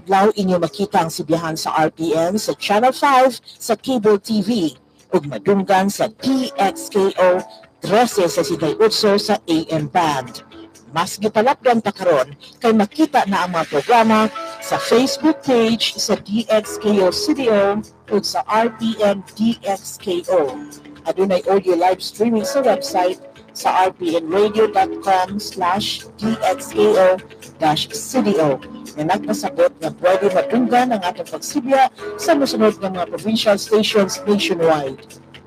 Adlaw inyo makita ang sibihan sa RPN sa Channel 5 sa Cable TV ug madunggan sa DXKO 1368 sa AM band. Mas gipalapdan pa karon kay makita na ang mga programa sa Facebook page sa DXKO CDO ug sa RPN DXKO. Adunay audio live streaming sa website sa rpnradio.com/dxko-cdo na nagpasabot nga pwede madunggan ang atong pagsibya sa mosunod nga mga provincial stations nationwide: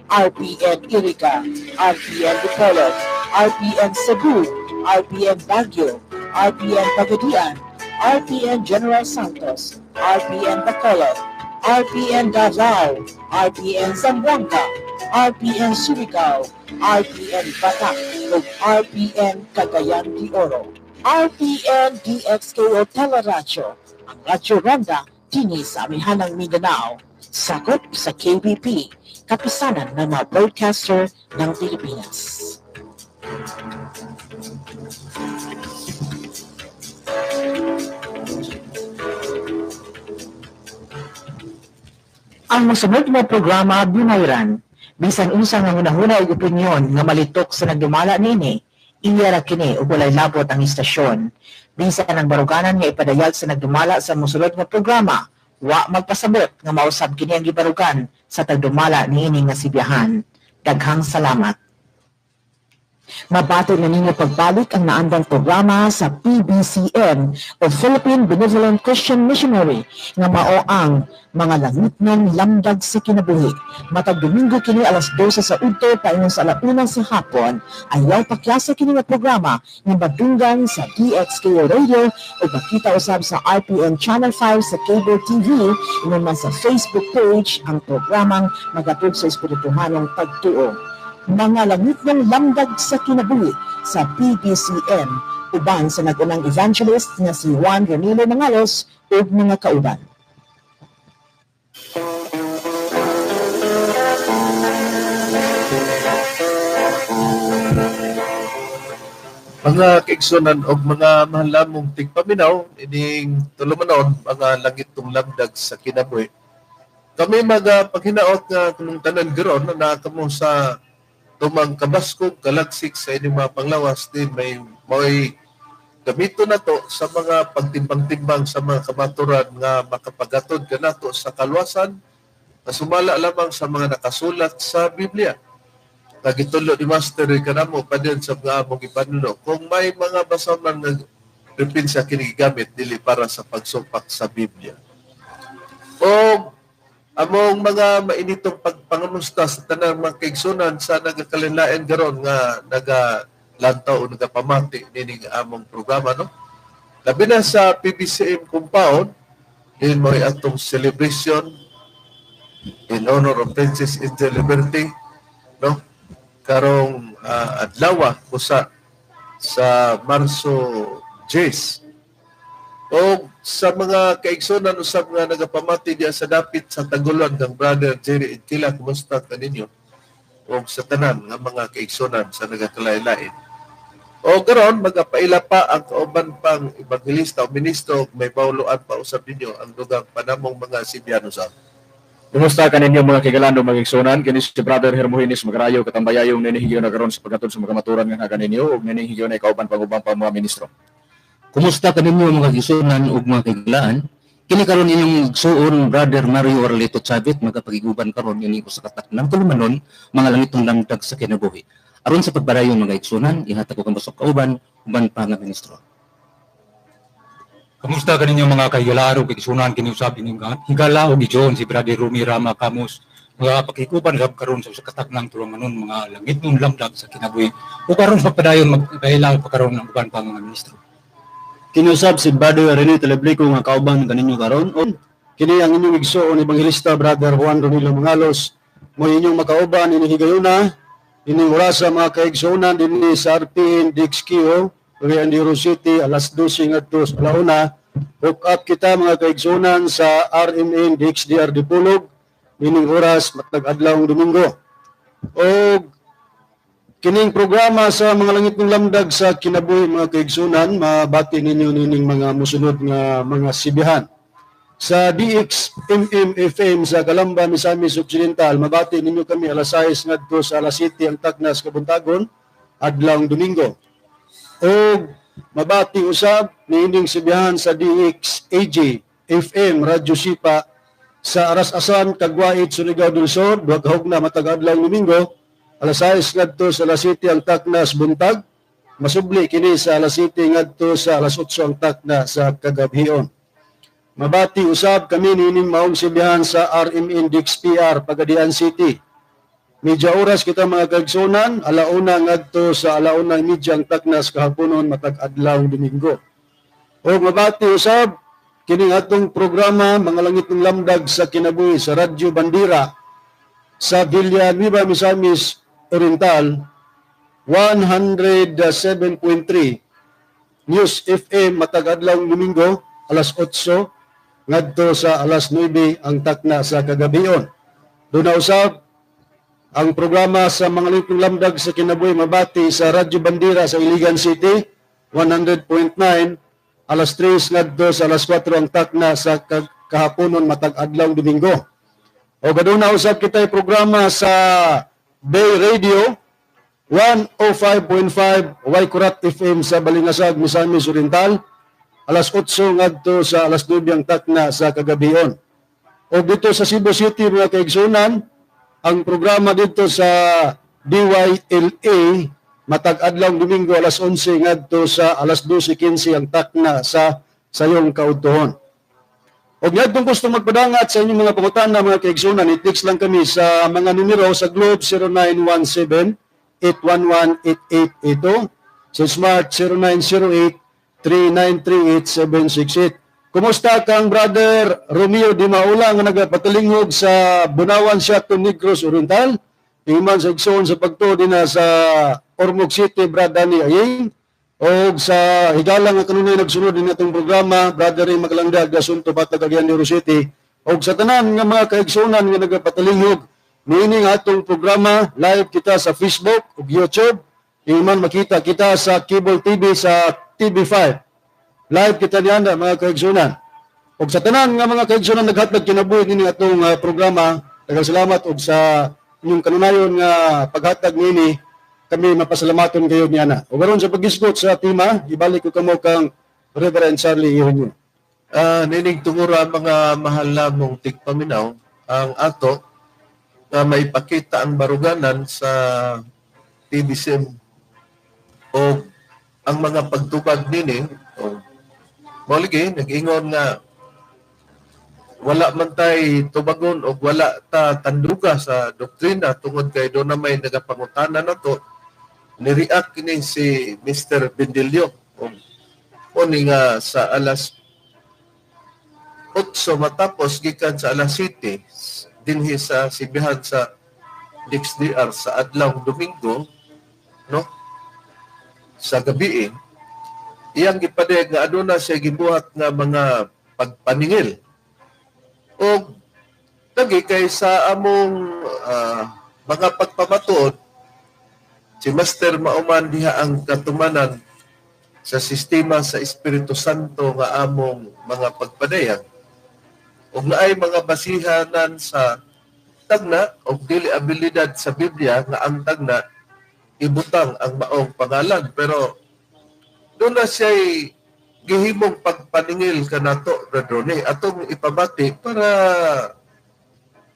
RPN Iriga, RPN Dipolog, RPN Cebu, RPN Baguio, RPN Pagadian, RPN General Santos, RPN Bacolod, RPN Davao, RPN Zamboanga, RPN Surigao, RPN Batac, ug RPN Cagayan de Oro. RPN DXKO Teleradyo, ang Radyo Ronda dinhi sa Amihanang Mindanao. Sakop sa KBP, Kapisanan ng mga Broadcaster ng Pilipinas. Ang mosunod na programa binayran, bisan unsa nga hunahuna ug opinyon nga malitok sa nagdumala niini, iya ra kini ug walay labot ang istasyon. Bisan ang baruganan nga ipadayag sa nagdumala sa mosunod nga programa, wa magpasabot nga mausab kini ang gibarugan sa tagdumala niini nga sibiyahan. Daghang salamat. Mabato na ninyo pagbalik ang naandang programa sa PBCM o Philippine Benevolent Christian Missionary nga mao ang mga langitnong lamdag sa kinabuhi. Matag Domingo kini alas 12 sa udto paingon sa 1:00 sa hapon. Ayaw pakyasa kini nga programa nga madunggan sa DXKO Radio o makita usab sa RPN Channel 5 sa Cable TV, ingon man sa Facebook page ang programang magatod sa espirituhanong pagtuo. Mga langitnong lamdag sa kinabuhi sa PBCM uban sa nag-unang evangelist nga si Juan Ronilo Mangalos ug mga kauban. Mga kaigsunan og mga mahalamong tigpaminaw, ining tulumanon mga langitong lamdag sa kinabuhi. Kami mga paghinaot nga kunong tanan giron na nakamo sa tumang kabaskog, kalagsik sa inyong mga panglawas din may mo'y gamito na to sa mga pagtimbang-timbang sa mga kamaturan nga makapagatod kanato sa kalwasan na sumala lamang sa mga nakasulat sa Biblia. Nagitulo ni Master kanamo pa din sa mga among ipanuno. Kung may mga basa man nga referensya kini gigamit dili para sa pagsumpak sa Biblia. O among mga mainitong pagpangamusta sa tanang mga kaigsunan sa nagakalinlain karon nga nagalantaw o nagapamati nining among programa, no? Labi na sa PBCM compound din mo atong celebration in honor of Princess Angel Liberty, no? Karong adlaw usa sa Marso 10. O sa mga kaigsunan usab nga nagapamati diya sa dapit sa Taguluan kang Brother Jerry Intila, kumusta kaninyo? O sa tanan nga mga kaigsunan sa nagakalain-lain. O karon magapaila pa ang kauban pang ebanghelista o ministro, may bawloan pa usab ninyo ang dugang panamong mga Sibyano sa. Kumusta kaninyo mga kigalano mga igsunan? Kini si Brother Hermogenes Magrayo katambayayong ninihigyon na karon sa paghatod sa mga kamaturan nga kaninyo ug ninihigyon ay kauban pang ubang pang mga ministro. Kumusta kaninyo mga igsunan ug mga kagilaan? Kini karon inyong igsuon Brother Mario Arlito Chavit magapagiguban karon ini ko sa kataknang tulumanon mga langitong lamdag sa kinabuhi. Aron sa pagbarayon mga igsunan, ihatag ko kang kauban uban pa nga ministro. Kamusta kaninyo mga kahigalaan ug igsunan? Kini usab inyong higala ug igsoon si Brother Rumi Rama Camus magapakikuban sab karon sa kataknang tulumanon mga langitong lamdag sa kinabuhi. Ug aron sa pagpadayon magkaila pa karon ang uban pa mga ministro. Kinusab si Brother Rene Teleblico nga kauban kaninyo karon. Kini ang inyong igsoon ebanghelista Brother Juan Ronilo Mangalos mo inyong makauban ini higayuna ining orasa mga kaigsuonan dinhi sa RPN DXKO Cagayan de Oro City alas 12 ngadto sa 1:00. Hook up kita mga kaigsuonan sa RMN DXDR Dipolog nining oras matag adlaw Domingo. Og kining programa sa mga langitnong lamdag sa kinabuhi mga kaigsunan, mabati ninyo nining mga musunod nga mga sibihan. Sa DXMM FM sa Calamba, Misamis Occidental, mabati ninyo kami alas 6 ngadto sa alas 7 ang taknas kabuntagon, adlawng Domingo. Og mabati usab niining sibihan sa DXAJ FM Radyo Sipa sa Aras-Asan, Cagwait, Surigao del Sur, duha ka hugna matag adlaw Domingo, alas 6 ngadto sa alas 7 ang taknas buntag, masubli kini sa alas 7 ngadto sa alas 8 ang takna sa kagabhion. Mabati usab kami niining maong sibihan sa RMN DXPR Pagadian City. Medya oras kita mga kaigsunan, alauna ngadto sa alauna media ang taknas kahaponon matag adlaw Domingo. O mabati usab kining atong programa Mga Langit ng Lamdag sa Kinabuhi sa Radyo Bandira sa Villanueva, Misamis Oriental, 107.3 News FM matag adlaw Domingo alas 8 ngadto sa alas 9 ang takna sa kagabion. Doon na usab ang programa sa Mga Langit ng Lamdag sa Kinabuhi mabati sa Radyo Bandira sa Iligan City 100.9 alas 3 ngadto sa alas 4 ang takna sa kahaponon matag adlaw Domingo. O gaduna usab kitay programa sa Bay Radio 105.5 Waikurat FM sa Balingasag, Misamis Oriental alas 8 ngadto sa alas 9 ang takna sa kagabion. O dito sa Cebu City mga kaigsunan, ang programa dito sa DYLA matag adlaw Domingo alas 11 ngadto sa alas 12:15 ang takna sa sayong kaudtohon. Og ngadtong gusto magpadangat sa inyong mga pangutana mga kaigsunan, i-text lang kami sa mga numero sa Globe 0917 811 8882, sa Smart 0908 3938768. Kumusta kang Brother Romeo Di Maula nga nagapatalingog sa Bunawan, Siato, Negros Oriental? Iman sa igsoon sa pagtuo din na sa Ormoc City, Brad Danny Aying. O sa higala nga kanunay nagsunod din atong programa, Brother Ray Magalangdag, Asunto Batag, Cagayan de Oro City. O sa tanan nga mga kaigsunan nga nagapatalingog niining atong programa, live kita sa Facebook ug YouTube. Iman makita kita sa Cable TV sa TV5. Live kita niyan mga kaigsunan. Og sa tanan nga mga kaigsunan naghatag kinabuhi nining atong programa, daghang salamat og sa inyong kanunayon nga paghatag niini kami mapasalamaton kayo niana. Og aron sa paghisgot sa tema, ibalik ko kamo kang Reverend Charlie Eugenio. Nining tungura mga mahal namong tigpaminaw, ang ato nga maipakita ang baruganan sa PBCM o ang mga pagtubag nini o mao lagi nag-ingon nga wala man tay tubagon o wala ta tanduga sa doktrina tungod kay doon na may nagapangutana na to, ni-react kini si Mr. Bendilio o ni nga sa alas 8 matapos gikan sa alas 7 dinhi sa sibihan sa DXDR sa adlaw Domingo, no, sa gabi, iyang gipadayag nga aduna siya gibuhat nga mga pagpaningil. O lagi kay sa among mga pagpamatuod, si Master mauman diha ang katumanan sa sistema sa Espiritu Santo nga among mga pagpadayag. Og naay mga basihanan sa tagna og dili abilidad sa Biblia nga ang tagna ibutang ang maong pangalan, pero doon na siya'y gihimong pagpaningil kanato, Brad Ronnie, atong ipabati para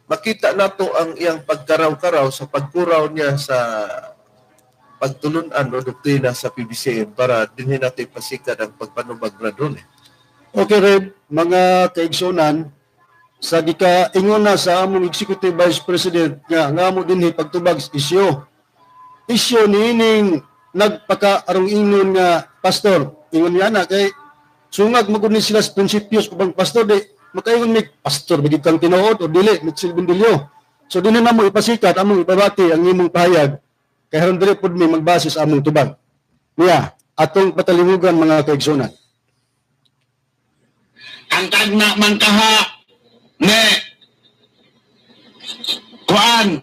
makita nato ang iyang pagkaraw-karaw sa pagkuraw niya sa pagtulunan o doktrina sa PBCM para dinhin natin pasikat ang pagpanubag, Brad Ronnie. Okay, Reb, mga kaigsunan, sa gika ingon na sa among Executive Vice President nga nga amo dinhi pagtubag isyo. Isyo niining nagpakaarong ingon nga pastor, ingon niya na kay sungag magud ni sila sa prinsipyos ubang pastor di makaingon ni pastor bigid kang tinuod o dili Mitchell Bendilio. So dinhi namo ipasikat among ipabati ang imong pahayag kay aron dili pud mi magbase sa among tubag. Niya atong patalingugan mga kaigsunan. Ang tagna man kaha ne kuan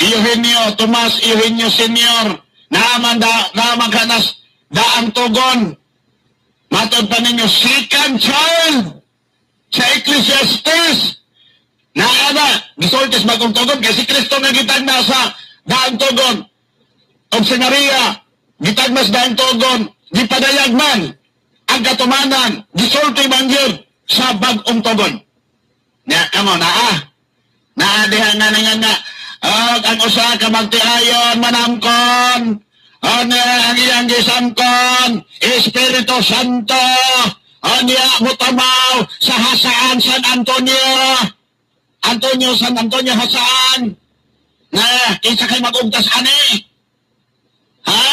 Eugenio, Tomas Eugenio Senior, naaman da, naaman kanas daang tugon. Matod pa ninyo, second child. Sa Ecclesiastes, naa ba, gisulti sa bagong tugon, kay si Kristo nga gitagna sa daang tugon. Og si Maria, gitagna sa daang tugon, gipadayag man ang katumanan, gisulti man yun sa bagong tugon. Nya, kamo, naa. Naa diha nga nga nga. Og ang usa ka magtiayon manamkon. Anya ang iyang gisamkon, Espiritu Santo. Anya mutamaw sa Hasaan San Antonio. Antonio San Antonio Hasaan. Na kinsa kay magugtas ani? Ha?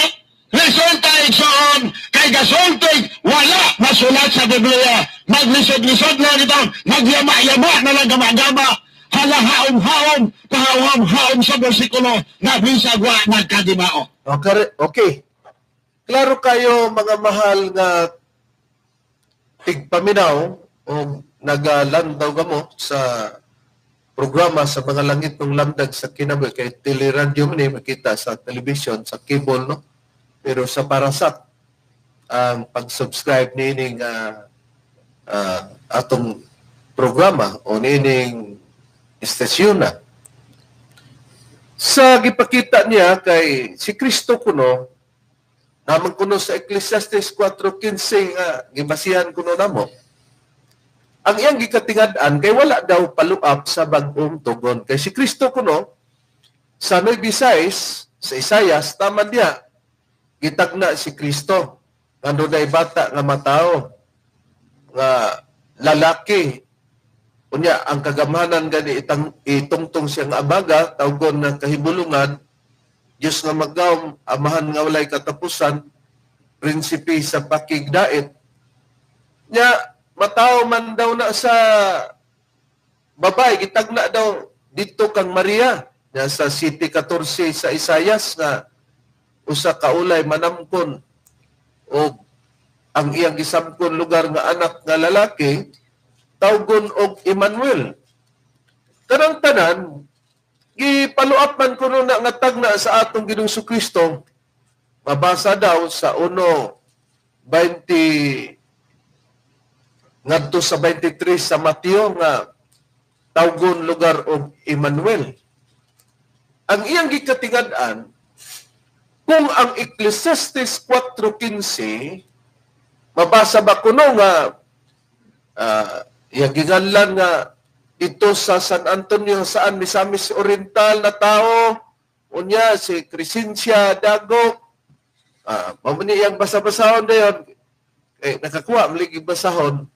Resulta igsoon kay gasulti wala masulat sa Biblia. Maglisod-lisod lang ito, magyama-yama na lang gama-gama. Hala haom-haom, pahaom-haom sa bersikulo na bisag wa nagkadimao. Okay, okay. Klaro kayo mga mahal nga tigpaminaw o nagalandaw kamo sa programa sa mga langit ng lamdag sa kinabuhi kay teleradyo man eh, makita sa television, sa cable, no? Pero sa Parasat ang pag-subscribe niining atong programa o niining istasyon na. Sa gipakita niya kay si Kristo kuno naman kuno sa Ecclesiastes 4:15 nga gibasihan kuno namo. Ang iyang gikatingad-an kay wala daw paluap sa bag-ong tugon. Kay si Kristo kuno sa 9:6 sa Isayas tama niya gitagna si Kristo nga dunay bata nga matao nga lalaki. Unya ang kagamhanan gani itang itungtong siyang abaga tawgon nga kahibulungan Dios nga maggawom, amahan nga walay katapusan, prinsipe sa pakigdait. Nya matawo man daw na sa babae gitagna daw didto kang Maria nya sa City 14 sa Isayas nga usa ka ulay manamkon og ang iyang gisamkon lugar nga anak nga lalaki tawgon og Emmanuel. Kanang tanan gipaluap man kuno na nga tagna sa atong Ginoong Kristo. Mabasa daw sa 1:20 ngadto sa 23 sa Mateo nga tawgon lugar og Emmanuel. Ang iyang gikatingad-an kung ang Ecclesiastes 4:15 mabasa ba kuno nga iyang giganlan nga dito sa San Antonio saan Misamis Oriental na tao unya si Crescencia Dago mao ni iyang basa-basahon dayon eh nakakuha maligi basahon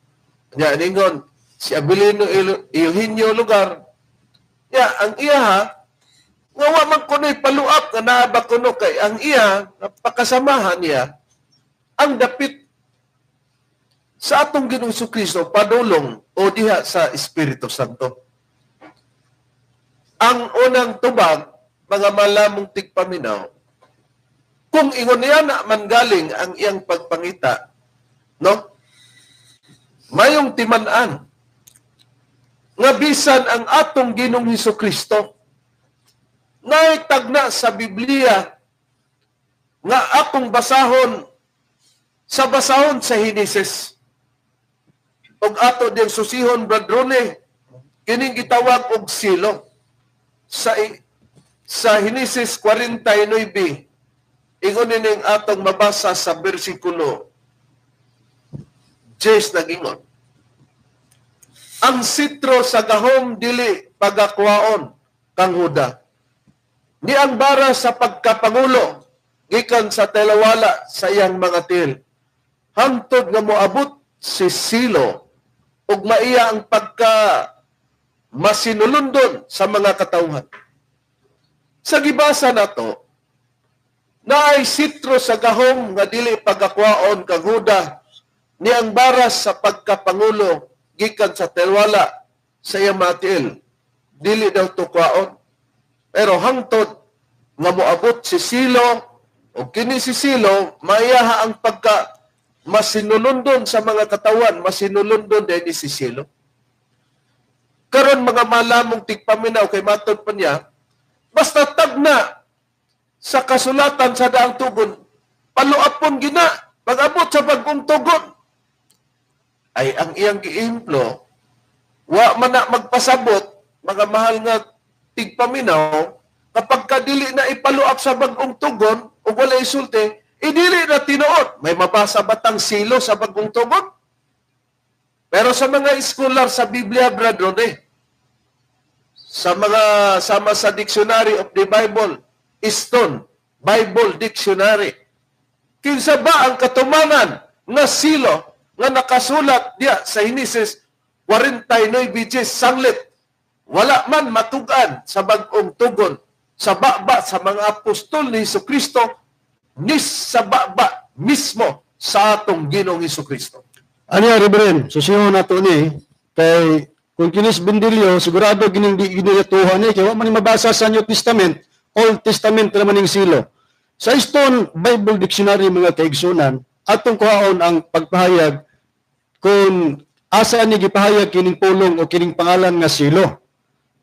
nya ningon si Abilino Eugenio lugar nya ang iya nga wa man kuno'y paluap nga naa ba kuno kay ang iya napakasamahan niya ang dapit sa atong Ginoong Kristo padulong o diha sa Espiritu Santo. Ang unang tubag, mga malamong tigpaminaw, kung ingon niya na man galing ang iyang pagpangita, no? Mayong timan-an nga bisan ang atong Ginoong Hesus Kristo naitagna sa Biblia nga akong basahon sa basahon sa Henesis. Og ato diyang susihon, Brad Rone, kining gitawag og silo. Sa Henesis 49, ingon nining atong mabasa sa bersikulo 10 nagingon. Ang sitro sa gahom dili pagakwaon kang Huda. Ni ang bara sa pagkapangulo gikan sa telawala sa iyang mga til. Hangtod nga moabot si Silo ug maiya ang pagka masinulundon sa mga katawhan. Sa gibasa nato, naay sitro sa gahom nga dili pagakwaon kang Huda ni ang baras sa pagkapangulo gikan sa telwala sa iyang mga tiil. Dili daw tukwaon. Pero hangtod nga moabot si Silo o kini si Silo, maiyaha ang pagka masinulundon sa mga katawan, masinulundon din ni si Silo. Karon mga malamong tigpaminaw kay matod pa niya, basta tagna sa kasulatan sa daang tugon, paluapon gina, pag-abot sa bagong tugon, ay ang iyang giimplo, Wa man na magpasabot, mga mahal nga tigpaminaw, kapag kadili na ipaluap sa bagong tugon o wala isulti, idili na tinuod. May mabasa batang silo sa bagong tugon? Pero sa mga scholar sa Biblia, Brad Rone, sa mga sama sa Dictionary of the Bible, Easton Bible Dictionary, kinsa ba ang katumanan nga silo nga nakasulat diya sa Henesis 49 sanglit? Wala man matugan sa bagong tugon sa baba sa mga apostol ni Jesucristo, ni sa baba mismo sa atong Ginoong Jesucristo. Ano yan, Reverend? Susiyon na to ni, kay kung kinis Bendilio, sigurado gining di ginilatuhan ni, kay wa man ni mabasa sa New Testament, Old Testament naman ning silo. Sa Stone Bible Dictionary, mga kaigsunan, atong kuhaon ang pagpahayag kung asa ni gipahayag kining pulong o kining pangalan nga silo.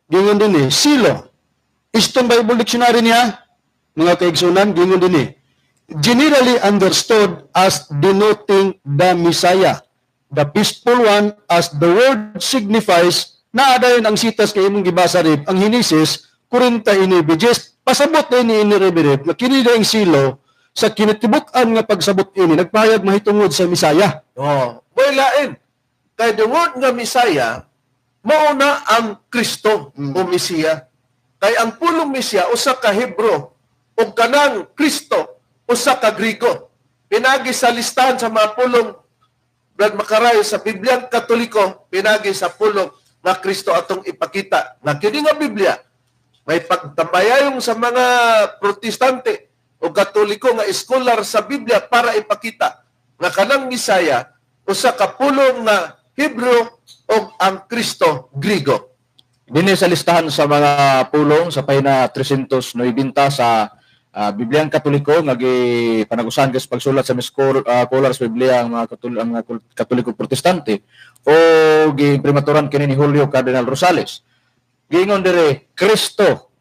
Gingon din ni, silo. Stone Bible Dictionary niya, mga kaigsunan, gingon din ni, generally understood as denoting the Messiah, the peaceful one, as the word signifies, na adayon ang sitas kay imong gibasa rib, ang Henesis 49, pasabot na ini ini rib, nga kini ang silo sa kinatibuk-an nga pagsabot ini nagpahayag mahitungod sa Messiah. Oh, may lain. Kay the word nga Messiah, mao na ang Kristo o Mesiya. Kay ang pulong Mesiya usa ka Hebro ug kanang Kristo usa ka Grigo. Pinagi sa listahan sa mga pulong, Brad Makarayo, sa Bibliang Katoliko, pinagi sa pulong nga Kristo atong ipakita. Nga kini nga Biblia may pagtambayayong sa mga Protestante o Katoliko nga scholar sa Biblia para ipakita nga kanang Messiah usa ka pulong nga Hebrew o ang Kristo Grigo. Dinhi sa listahan sa mga pulong sa pahina 390 sa Bibliang Katoliko nga gipanagusan sa pagsulat sa mga scholars Biblia ang mga Katoliko Protestante o giimprimaduran kini ni Julio Cardinal Rosales. Giingon dire Kristo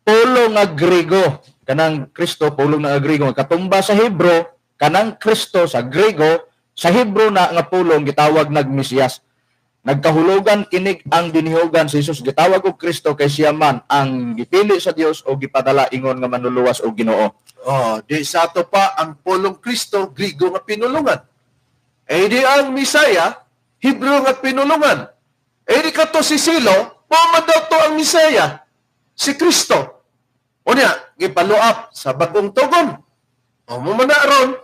pulong nga Grigo, kanang Kristo pulong nga Grigo nga katumba sa Hebro, kanang Kristo sa Grigo, sa Hebro na nga pulong gitawag nag Mesiyas. Nagkahulugan kinig ang dinihugan si Jesus gitawag og Kristo kay siya man ang gipili sa Dios o gipadala ingon nga manluluwas o Ginoo. Oh, di sa ato pa ang pulong Kristo Grigo nga pinulungan. Eh di ang Misaya Hebrew nga pinulungan. Eh di kato si Silo, mao man daw to ang Misaya, si Kristo. Unya, gipaluap sa bagong tugon. O mo man na ron,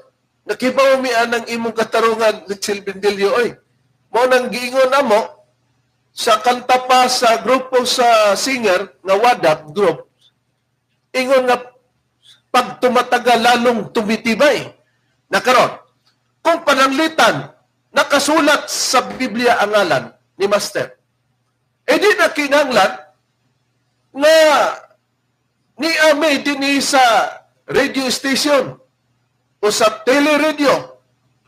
nakibaw mi anang imong katarungan, Mitchell Bendilio, oy. Mo nang giingon namo sa kanta pa sa grupo sa singer nga Wadap group, ingon nga pag tumatagal lalong tumitibay. Nakaron, kung pananglitan, nakasulat sa Biblia ang ngalan ni Master. E di na kinahanglan nga ni ame dinhi sa radio station o sa teleradio.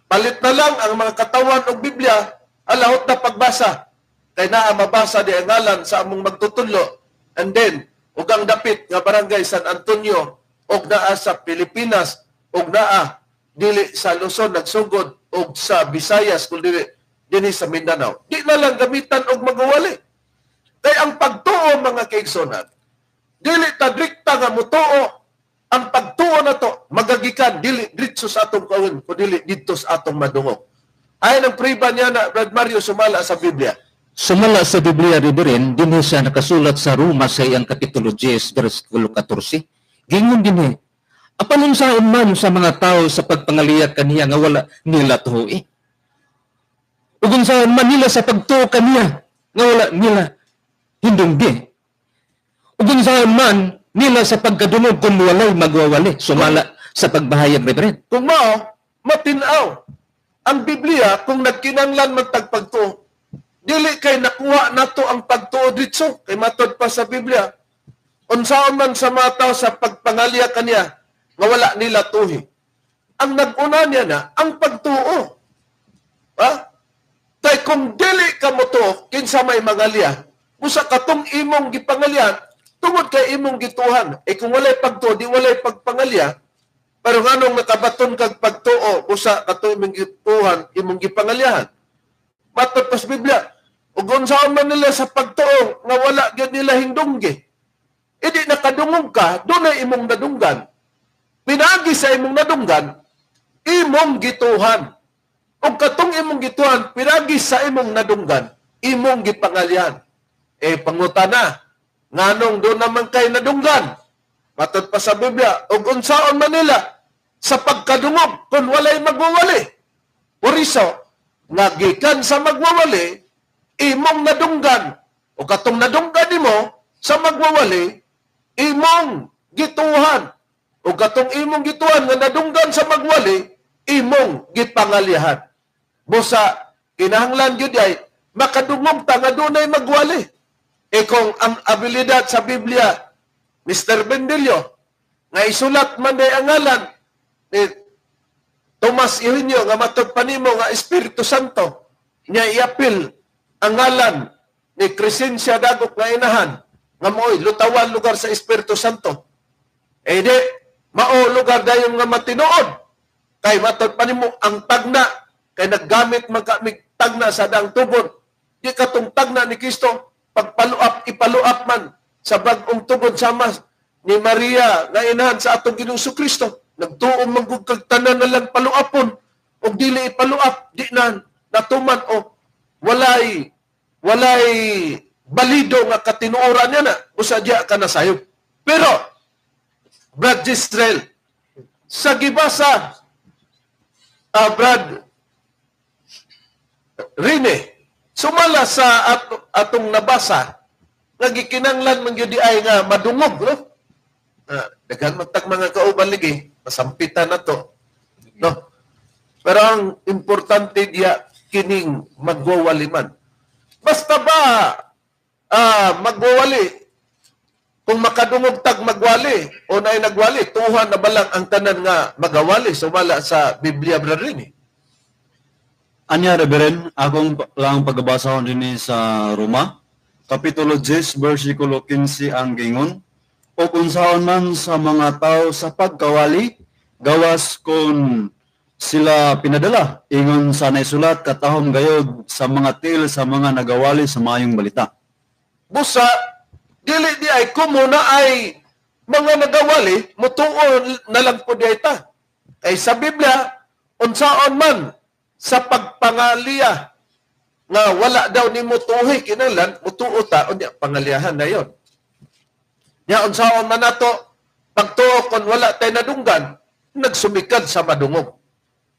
Palit na lang ang mga katawan og Biblia, alahot na pagbasa. Kay naa mabasa di ang ngalan sa among magtutudlo. And then, ug ang dapit nga barangay San Antonio, og naa sa Pilipinas, og naa dili sa Luzon nagsugod, og sa Visayas, kung dili dinhi sa Mindanao. Di na lang gamitan og magwali. Kay ang pagtuo, mga kaigsonan, dili ta direkta nga mutuo. Ang pagtuo na to, magagikan, dili diretso sa atong kaon, kun dili didto sa atong madungog. Ayon ang priba niya na Brad Mario sumala sa Biblia. Sumala sa Biblia, Reverend, dinhi siya nakasulat sa Roma sa iyang Kapitulo 10, versikulo 14. Gingon dinhi, apan unsaon man sa mga tao sa pagpangaliya kaniya nga wala nila tuoi. Ug unsaon man nila sa pagtuo kaniya nga wala nila hindunggi. Ug unsaon man nila sa pagkadungog kung walay magwawali. Sumala sa pagbahayag, Reverend. Kung mao, matinaw ang Biblia kung nagkinanglan magtagpagtuo. Dili kay nakuha nato ang pagtuo ditso, kay matod pa sa Biblia. Unsaon man sa mga tao sa pagpangalya kaniya nga wala nila tuhi. Ang nag-una niya na ang pagtuo. Ha? Kay kung dili ka motuo kinsa may mangalya, usa katong imong gipangalyan tungod kay imong gituhan. Eh kung walay pagtuo, di walay pagpangalya. Pero nganong nakabaton kag pagtuo, usa katong imong gituhan, imong gipangalyahan. Matod pa sa Biblia, Ug unsaon man nila sa pagtuo nga wala gyud nila hindunggi. Idi nakadungog ka, dunay imong nadunggan. Pinaagi sa imong nadunggan, imong gituhan. Ug katong imong gituhan, pinaagi sa imong nadunggan, imong gipangalyan. Eh, pangutana, nganong doon naman kay nadunggan? Matod pa sa Biblia, ug unsaon man nila sa pagkadungog kung walay magwawali. Puriso, nga gikan sa magwawali, imong nadunggan. O katong nadunggan nimo sa magwawali, imong gituhan. O katong imong gituhan nga nadunggan sa magwali, imong gipangalyahan. Busa, kinahanglan gyud ay makadungog ta nga dunay magwali. E kung ang abilidad sa Biblia, Mr. Bendilio, nga isulat man day ang ngalan ni Tomas Eugenio nga matod pa nimo nga Espiritu Santo, niya iapil ang ngalan ni Crescencia Dagok nga inahan nga mooy lutawan lugar sa Espiritu Santo. Eh di mao lugar dayon nga matinuod kay matod pa nimo ang tagna kay naggamit man kami tagna sa daang tubod, di katong tagna ni Kristo pagpaluap ipaluap man sa bag-ong tubod sama ni Maria nga inahan sa atong Ginoong Kristo. Nagtuo man gud kag tanan na lang paluapon og dili ipaluap di na natuman o walay balido nga katinuoran niya na usa diya ka nasayop. Pero Brad Gistrel, sa gibasa Brad Rene, sumala sa atong nabasa nga gikinanglan man gyud ay nga madungog, no? Daghan man tag mga kauban ligi, masampitan na to, no? Pero ang importante diya kining magwawali man. Basta ba magwawali, kung makadungog tag magwali o naay nagwali, tuhan na balang ang tanan nga magawali sumala sa Biblia, Brad Rene? Anya, Reverend, akong lang pagbabasahon dinhi sa Roma, Kapitulo 10, versikulo 15 ang gingon, o kung saon man sa mga tao sa pagkawali, gawas kung sila pinadala, ingon sa naisulat, katahom gayod sa mga til sa mga nagawali sa maayong balita. Busa, dili di ay kumuna ay mga nagawali, mutuon na lang po di ay ta. Kay sa Biblia, unsaon man sa pagpangaliya nga wala daw ni mutuhi kinahanglan mutuo ta unya pangaliyahan na yon. Nya unsaon man nato pagtuo kon wala tay nadunggan, nagsumikad sa madungog.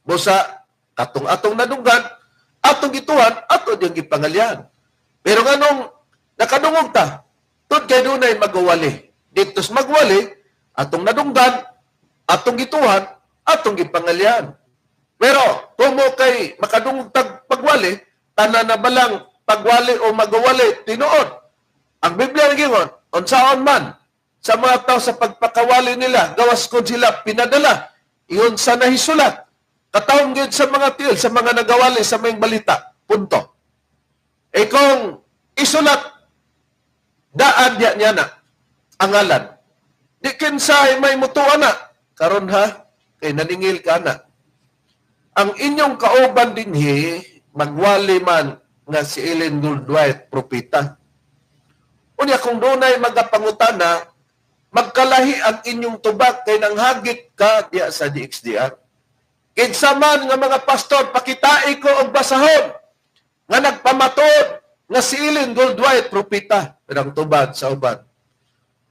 Busa katong atong nadunggan, atong gituhan, ato diyang gipangalihan. Pero nganong nakadungog ta, tud kay dunay magwali. Dito's magwali, atong nadunggan, atong gituhan, atong gipangalihan. Pero tumo kay makadungog tag pagwali, tanan na balang pagwali o magwali tinuod. Ang Biblia nagingon, unsaon man sa mga tao sa pagpakawali nila, gawas kon sila pinadala, iyon sa nahisulat. Katawong gyud sa mga tiil, sa mga nagawali sa may balita. Punto. E kung isulat, daan diya niya na, angalan. Di kinsay may mutuan na, karon ha, kay naningil ka na. Ang inyong kauban dinhi, magwali man nga si Ellen Goldwhite, propeta. Unya kung dunay magapangutana, magkalahi ang inyong tubag kay nanghagit ka diya sa DXDR. Kinsa man nga mga pastor, pakitai ko og basahon nga nagpamatuod nga si Ellen Goldwhite, propeta. Pero ang tubag sa uban,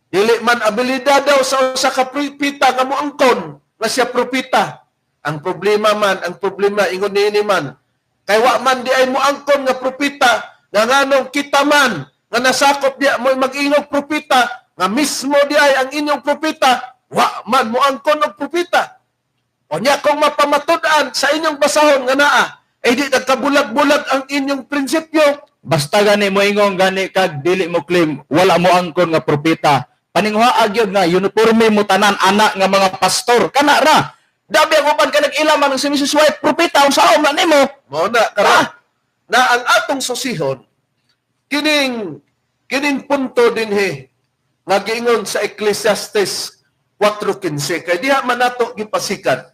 dili man abilidad daw sa usa ka propeta nga moangkon nga siya propeta. Ang problema man, ang problema ingon niini man, kay wa man di ay moangkon nga propeta, nga nganong kita man nga nasakop diya mo'y mag-ingog propeta, nga mismo di ay ang inyong propeta, wa man moangkon og propeta. O niya kung mapamatud-an sa inyong basahon nga naa, ay di nagkabulag-bulag ang inyong prinsipyo. Basta gani mo ingong gani kag dili mo claim wala mo angkon nga propeta. Paninghuaag gyud nga uniforme mo tanan anak nga mga pastor kana ra. Dabi ang uban ka nag-ilaman ng si Mrs. White propeta unsaon man nimo? Mao na karon. Na ang atong susihon kining punto dinhi nga giingon sa Ecclesiastes 4:15 kay diha man nato gipasikat.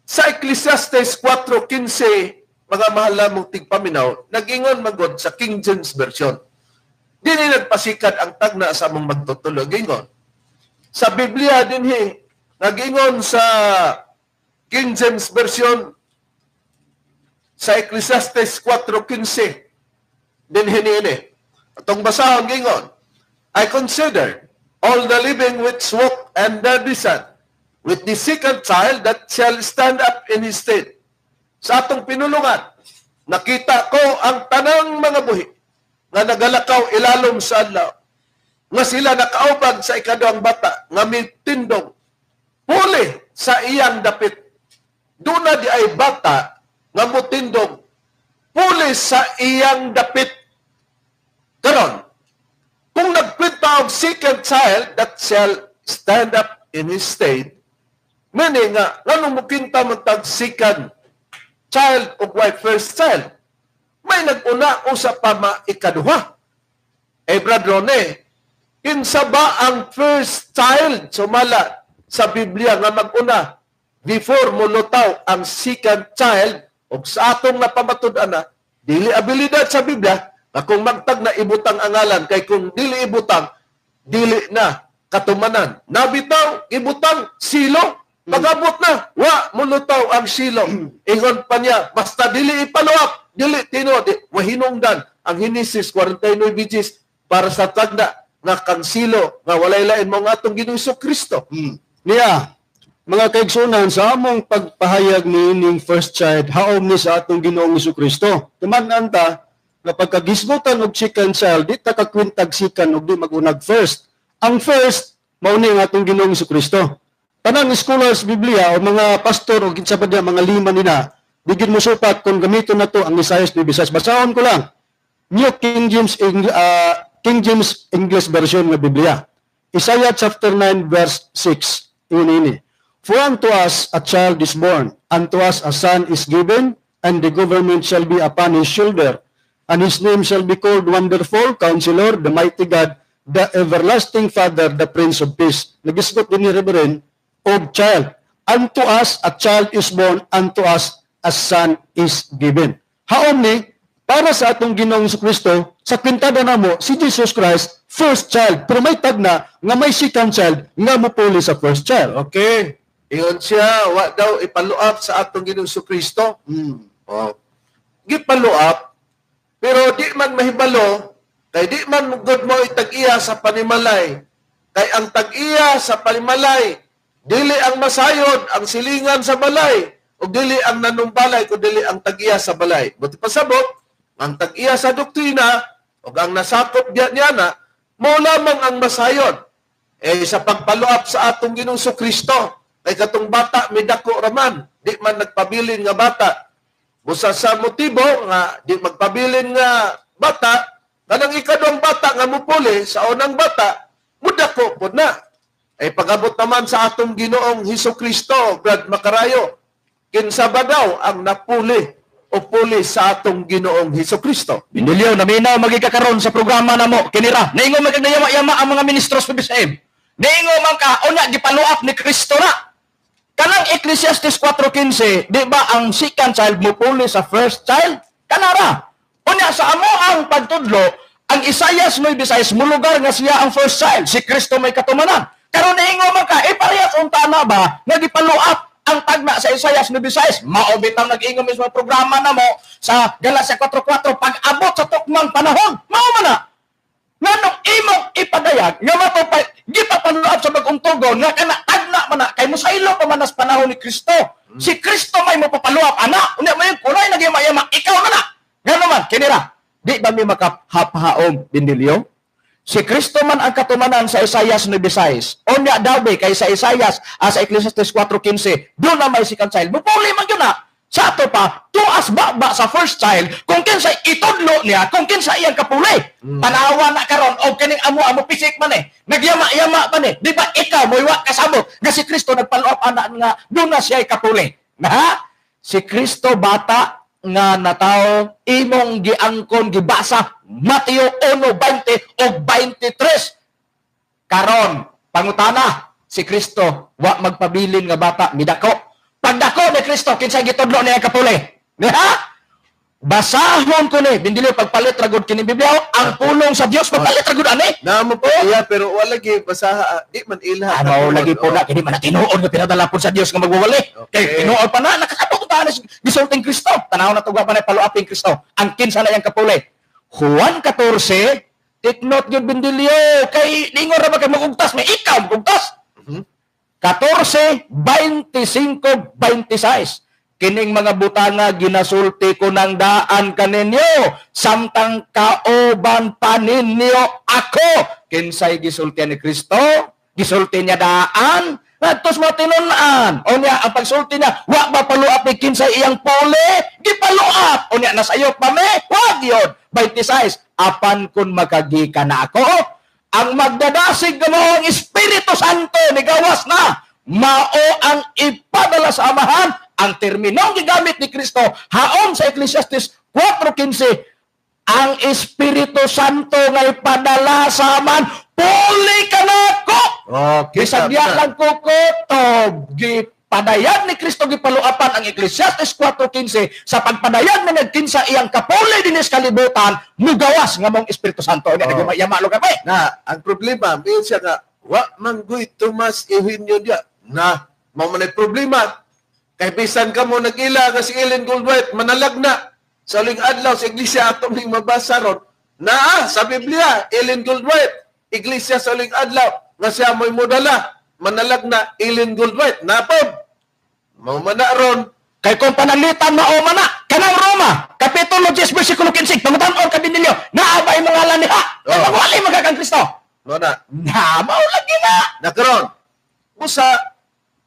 Sa Ecclesiastes 4:15 mga mahal namong tigpaminaw, nag-ingon magod sa King James Version. Dini nagpasikat ang tagna sa among magtutulo. Gingon. Sa Biblia dinhi, nag-ingon sa King James Version sa Ecclesiastes 4:15 dinhi niini. Atong basahon, gingon, "I consider all the living which walk and their descent, with the second child that shall stand up in his stead." Sa atong pinulungan, nakita ko ang tanang mga buhi nga nagalakaw ilalom sa adlaw, nga sila nakaubag sa ikaduhang bata nga mitindog puli sa iyang dapit. Duna di ay bata nga mutindog puli sa iyang dapit. Karon, kung nagkwenta og second child that shall stand up in his stead, meaning nga, nganong mukwenta man tag second child o way first child? May nag-una usa pa maikaduha. Eh, Brad Rone, kinsa ba ang first child sumala sa Biblia nga mag-una before mulutaw ang second child? Og sa atong napamatud-an na dili abilidad sa Biblia na kung magtag na ibutang ang ngalan, kay kung dili ibutang, dili na katumanan. Nabitaw ibutang Silo, pagabot na wa mulutaw ang Silo. Ingon pa niya, basta dili ipaluap, dili tinuod, wahinungdan ang Henesis 49 bgs para sa tagna nga kang Silo nga walay lain mo nga atong Ginoong Kristo. Niya, mga kaigsunan, sa among pagpahayag ni ining first child, haom ni sa atong Ginoong Kristo. Tuman-an ta nga pagkagisgutan og second child, di ta kakwintag second og di magunag first. Ang first, mao ni ang atong Ginoong Kristo. Tanang scholars Biblia o mga pastor o kinsa pa diya, mga lima nila, di gid mo supat kung gamiton na to ang Isaiah 9:6. Basahon ko lang. New King James King James English Version nga Biblia. Isaiah chapter 9 verse 6. Ini ini. "For unto us a child is born, unto us a son is given, and the government shall be upon his shoulder. And his name shall be called Wonderful, Counselor, the Mighty God, the Everlasting Father, the Prince of Peace." Nagisgot din ni Reverend, of child. Unto us a child is born, unto us a son is given. Haom ni, para sa atong Ginoong Kristo, sa kwintada namo, si Jesus Christ, first child. Pero may tagna nga may second child nga mupuli sa first child. Okay. Ingon siya, wa daw ipaluap sa atong Ginoong Kristo. Oh. Gipaluap, pero di man mahibalo, kay di man gud mo itag-iya sa panimalay. Kay ang tag-iya sa panimalay, dili ang masayod, ang silingan sa balay, o dili ang nanumbalay, kung dili ang tag-iya sa balay. Buti pasabot, ang tag-iya sa doktrina, o ang nasakop diya niya na, mo lamang ang masayod. Eh, sa pagpaluap sa atong Ginoong Kristo, kay katong bata may dako raman, di man nagpabilin nga bata. Busa sa motibo nga di magpabilin nga bata, kanang ikaduhang bata nga mupuli sa unang bata, mudako pod na. Eh pag-abot naman sa atong Ginoong Hesus Kristo, Brad Makarayo, kinsa ba daw ang napuli o puli sa atong Ginoong Hesus Kristo? Binilyo, naminaw magikakaroon sa programa namo kinira. Naingon man kag nayama-yama ang mga ministro sa PBSM. Naingon man ka, unya gipaluap ni Kristo na. Kanang Ecclesiastes 4:15, di ba ang second child mo puli sa first child? Kanara. Unya sa amo ang pagtudlo, ang Isaias 9:6 mulugar nga siya ang first child, si Kristo may katumanan. Karon niingon man ka, eh parehas unta na ba nga gipaluap ang tagna sa Isaias 9:6? Mao bitaw nag-ingon mismo ang programa namo sa Galatia 4:4 pag-abot sa tukmang panahon. Mao man na. Nganong imong ipadayag nga matupay gipapaluap sa bagong tugon nga kana tagna man na kay mosaylo pa man as panahon ni Kristo. Si Kristo may mopapaluap ana. Unya may kunay nagyama-yama ikaw na na. Ngano man kinira, di ba mi makahapahaom Bindilyo? Si Kristo man ang katumanan sa Isaias 9:6. Unya daw be kay sa Isaias sa Ecclesiastes 4:15, doon na may second child. Mupuli man gyud na. Sa ato pa, tuas ba sa first child kung kinsa itudlo niya, kung kinsa iyang kapuli. Tanawa na karon og kining amo-amo pisik man eh. Nagyama-yama man eh. Di ba ikaw moiwa kasabot nga si Kristo nagpaluap ana nga doon na siya kapuli. Na si Kristo bata nga natawo imong giangkon gibasa Mateo 1:20 og 23. Karon pangutana, si Kristo wa magpabilin nga bata midako. Pagdako ni Kristo, kinsa gitudlo niya kapuli? Ha? Basahon ko ni, Bindilyo, pagpalit ragod kini Biblia, ang pulong sa Dios, pagpalit ragod ani. Namo po iya pero wala gi basaha, di man ilha. Ah, mao lagi po na kini man na tinuod nga pinadala po sa Dios nga magwawali. Okay. Kay tinuod pa na nakasabot ta ni gisulting Kristo. Tanaw na tuga pa na paluaping Kristo. Ang kinsa na iyang kapuli. Juan 14, take note gyud, Bindilyo, kay ningon ra ba kay magugtas, may ikaw magugtas. 14, 25, 26. Kining mga butanga ginasulti ko ng daan kaninyo, samtang kaoban pa ninyo ako. Kinsay gisulti ni Kristo? Gisulti niya daan? Ngadtos matinunan. O niya, ang pagsulti niya, wa ba paluap ni kinsay iyang puli? Gipaluap. O niya, nasayop pa me? Wag yun. 26. Apan kun makagika na ako, ang magdadasig ng ang Espiritu Santo ni gawas na, mao ang ipadala sa Amahan. Ang terminong gigamit ni Kristo haom sa Ecclesiastes 4:15, ang Espiritu Santo nga ipadala sa Amahan, puli ka na ako. Okay. Bisag diya lang ko kutob, gipadayag ni Kristo, gipaluapan ang Ecclesiastes 4:15 sa pagpadayag na nagkinsa iyang kapuli dinis kalibutan, mugawas nga mong Espiritu Santo. Nya Oh. oh. ka pa eh. Na, ang problema, minsan siya nga, wa manggoy Tomas Eugenio diya. Na, mao man ay problema. Kay bisan ka mo nag-ila nga si Ellen Goldwhite, manalag na. Sa uling adlaw sa iglesia atong ning mabasa ron. Naa sa Biblia, Ellen Goldwhite, iglesia sa uling adlaw nga siya mo'y modala, manalag na Ellen Goldwhite. Napod. Mao man na ron. Kay kung panalitan mao man na kanang Roma kapitulo 10 bersikulo 15, pangutan-on ka Binilyo, naa ba imong ngalan diha? Oh. Oh. Wali magkakang Kristo. Mao na. Na mao lagi na. Nakaron, busa,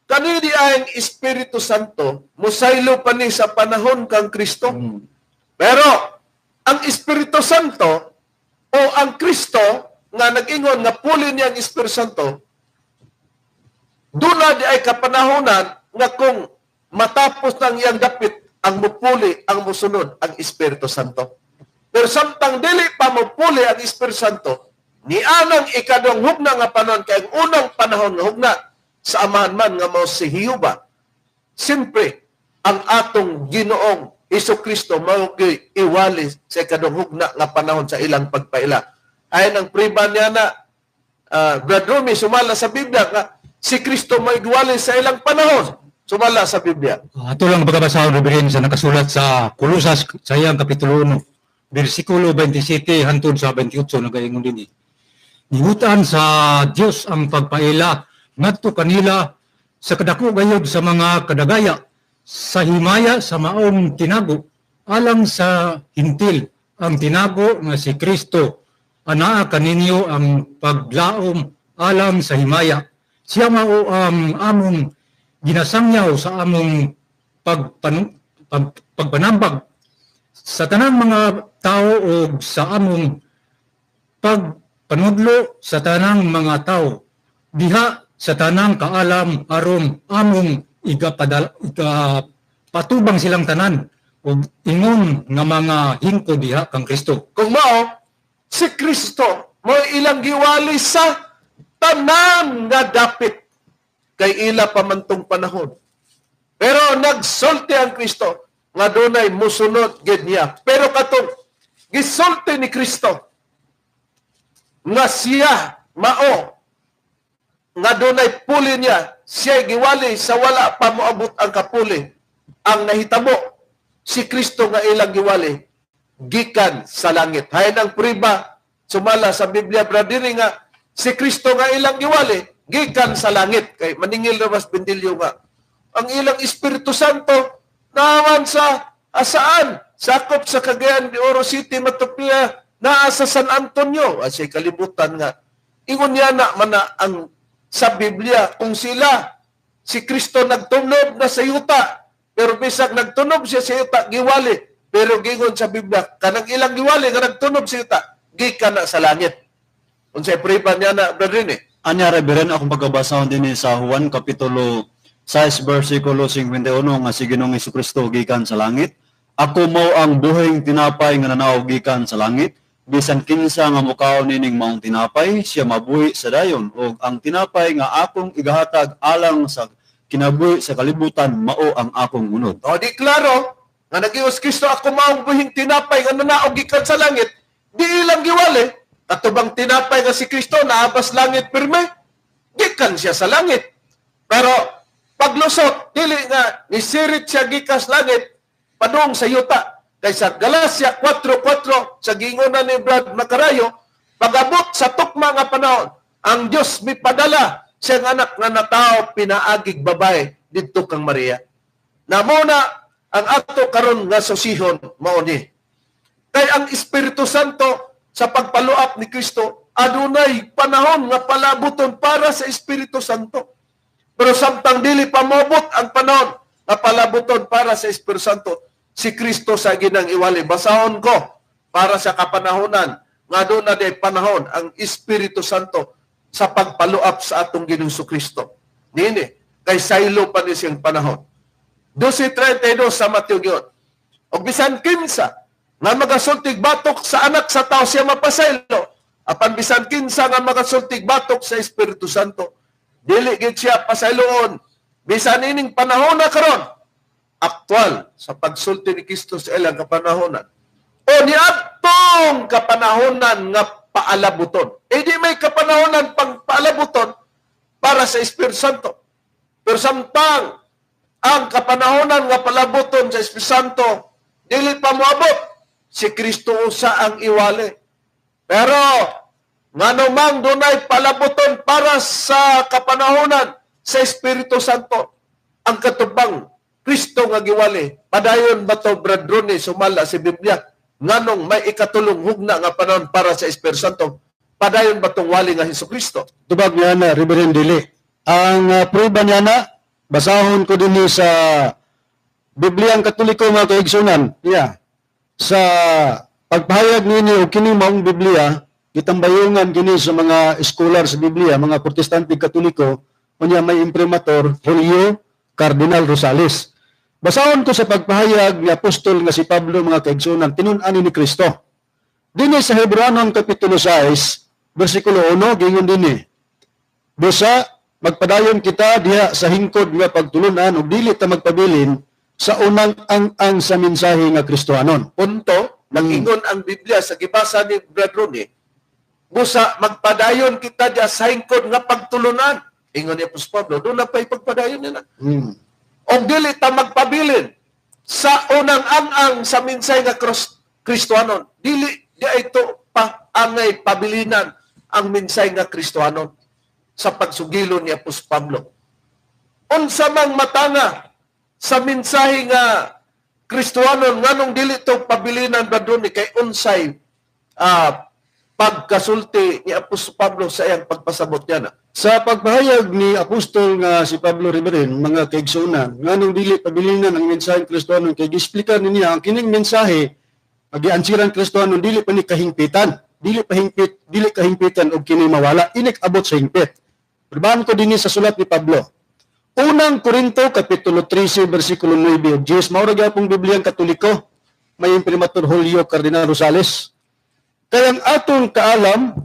kanini ang Espiritu Santo, musaylo pa ni sa panahon kang Kristo. Pero, ang Espiritu Santo, o ang Kristo, nga nag-ingon, nga puli niya ang Espiritu Santo, doon na di ay kapanahonan nga kung matapos ng iyang dapit, ang mupuli, ang musunod, ang Espiritu Santo. Pero samtang dili pa mupuli ang Espiritu Santo, nianang ikadong hugna nga panahon, kay ang unang panahon nga hugna sa amahan man nga mao si Hiuba. Siyempre, ang atong Ginoong Hesus Kristo mao gyud iwali sa ikadong hugna nga panahon sa ilang pagpaila. Ayon ang priba niya na Brad Rumi, sumala sa Biblia nga si Kristo may iwali sa ilang panahon. Sumala sa Biblia. Ato lang pagkabasahon, Reverend, sa nakasulat sa Kolosas sa iyang Kapitulo 1, versikulo 27 hantod sa 28, nagaingon din eh. Nihutan sa Dios ang pagpaila ngadto kanila sa kadako gayod sa mga kadagaya sa himaya sa maong tinago alang sa hintil ang tinago nga si Kristo anaa kaninyo ang paglaom alang sa himaya. Siya mao ang among ginasangyaw sa among pagpanambag sa tanang mga tao o sa among pagpanudlo sa tanang mga tao diha sa tanang kaalam aron among igapatubang silang tanan ug ingon nga mga hingko diha kang Kristo. Kung mao, si Kristo mo ilang giwali sa tanan nga dapit kay ila pa man tong panahon. Pero nagsulti ang Kristo nga dunay musunod gid niya. Pero katong gisulti ni Kristo nga siya mao nga dunay puli niya, siya giwali sa wala pa moabot ang kapuli. Ang nahitabo si Kristo nga ilang giwali gikan sa langit. Hayan ang priba sumala sa Biblia, brother, nga si Kristo nga ilang giwali gikan sa langit. Kay maningil na mas Bendilyo nga ang ilang Espiritu Santo naaman sa asaan? Sakop sa Cagayan de Oro City, Matopia, naa sa San Antonio. Asya kalibutan nga. Ingon niya na man na ang sa Biblia kung sila si Kristo nagtunob na sa yuta, pero bisag nagtunob siya sa yuta giwali, pero gingon sa Biblia kanang ilang giwali nga nagtunob sa yuta gikan na sa langit. Unsay priba niya na, brother ni? Anya, Reverend, akong pagkabasahon din sa Juan Kapitulo 6, versikulo 51 nga si Ginoong Hesukristo gikan sa langit. Ako mao ang buhing tinapay nga nanaog gikan sa langit. Bisan kinsa nga mukaon nining maong tinapay, siya mabuhi sa dayon. Og ang tinapay nga akong igahatag alang sa kinabuhi sa kalibutan, mao ang akong unod. O di klaro, Nga nag-ios Kristo, ako maong buhing tinapay nga nanaog gikan sa langit, di ilang giwali. Katubang tinapay nga si Kristo naabas langit pirme, gikan siya sa langit. Pero paglusot, dili nga nisirit siya gikas langit padung sa yuta. Kay sa Galacia 4:4 sa giingonan ni Brad Macarayo, pag-abot sa tukma nga panahon, ang Dios mipadala siyang anak nga natao pinaagig babae didto kang Maria. Namuna ang ato karon nga susihon mao ni. Kay ang Espiritu Santo sa pagpaluap ni Kristo adunay panahon nga palabuton para sa Espiritu Santo. Pero samtang dili pa moabot ang panahon nga palabuton para sa Espiritu Santo, si Kristo sa ginang iwali. Basahon ko para sa kapanahonan nga doon na day panahon ang Espiritu Santo sa pagpaluap sa atong Ginoong Kristo. Nini, kay saylo pa ni siyang panahon. 12:32 sa Mateo gyud. Og bisan kinsa nga magasultig batok sa anak sa tao siya mapasaylo, apan bisan kinsa nga magasultig batok sa Espiritu Santo, dili gid siya pasayloon bisan ining panahon na karon aktual sa pagsulti ni Kristo sa ilang kapanahonan o niadtong kapanahonan nga paalabuton. E di may kapanahonan pang paalabuton para sa Espiritu Santo. Pero samtang ang kapanahonan nga palabuton sa Espiritu Santo dili pa moabot, si Kristo usa ang iwali. Pero ngano mang dunay palabuton para sa kapanahonan sa Espiritu Santo, ang katubang Kristo nga giwali, padayon ba to, Brad Ronnie, sumala si Biblia, nganong may ikatulong hugna nga panahon para sa Espiritu Santo, padayon ba tong wali nga Hesus Kristo? Tubag niya na, Reverend Dili. Ang prueba niya na, basahon ko dinhi sa Bibliang Katoliko mga kaigsunan. Yeah. Sa pagpahayag ninyo og kini maong Biblia, gitambayungan kini sa mga scholar sa Biblia, mga Protestante Katoliko, unya may imprimatur Julio Cardinal Rosales. Basahon ko sa pagpahayag ni apostol nga si Pablo mga kaigsunan, tinun-an ni Kristo. Dinhi sa Hebreanon kapitulo 6, bersikulo 1, gingon dinhi. Busa magpadayon kita diha sa hingkod nga pagtulunan ug dili ta magpabilin sa unang ang-ang sa mensahe nga Kristohanon. Punto, nagingon ang Biblia sa gibasa ni Brad Ronnie, busa magpadayon kita diha sa hingkod nga pagtulunan. Ingon ni Apostol Pablo, doon na pa'y pagpadayon nila. Og dili ta magpabilin sa unang ang-ang sa mensahe nga Kristohanon. Dili di ito pa angay pabilinan ang mensahe nga Kristohanon sa pagsugilo ni Apostol Pablo. Unsa mang matanga sa mensahe nga Kristohanon nganong dili to pabilinan ba doon kay unsay pagkasulti ni Apostol Pablo sa iyang pagpasabot niya na. Sa pagpahayag ni Apostol nga si Pablo Riberin, mga kaigsunan, nganong dili pabilinan ang mensahe Kristohanon kay giexplicar niya ang kining mensahe agi-ansiran Kristohanon dili pa ni kahingpitan, dili pa hingpit, dili kahingpitan og kini mawala, inik abot sa hingpit. Pribahan ko dinhi sa sulat ni Pablo. Unang Korinto kapitulo 13 bersikulo 9 ug 10, mao ra gyapong Bibliang Katoliko, may imprimatur Julio Cardinal Rosales. Kay ang atong kaalam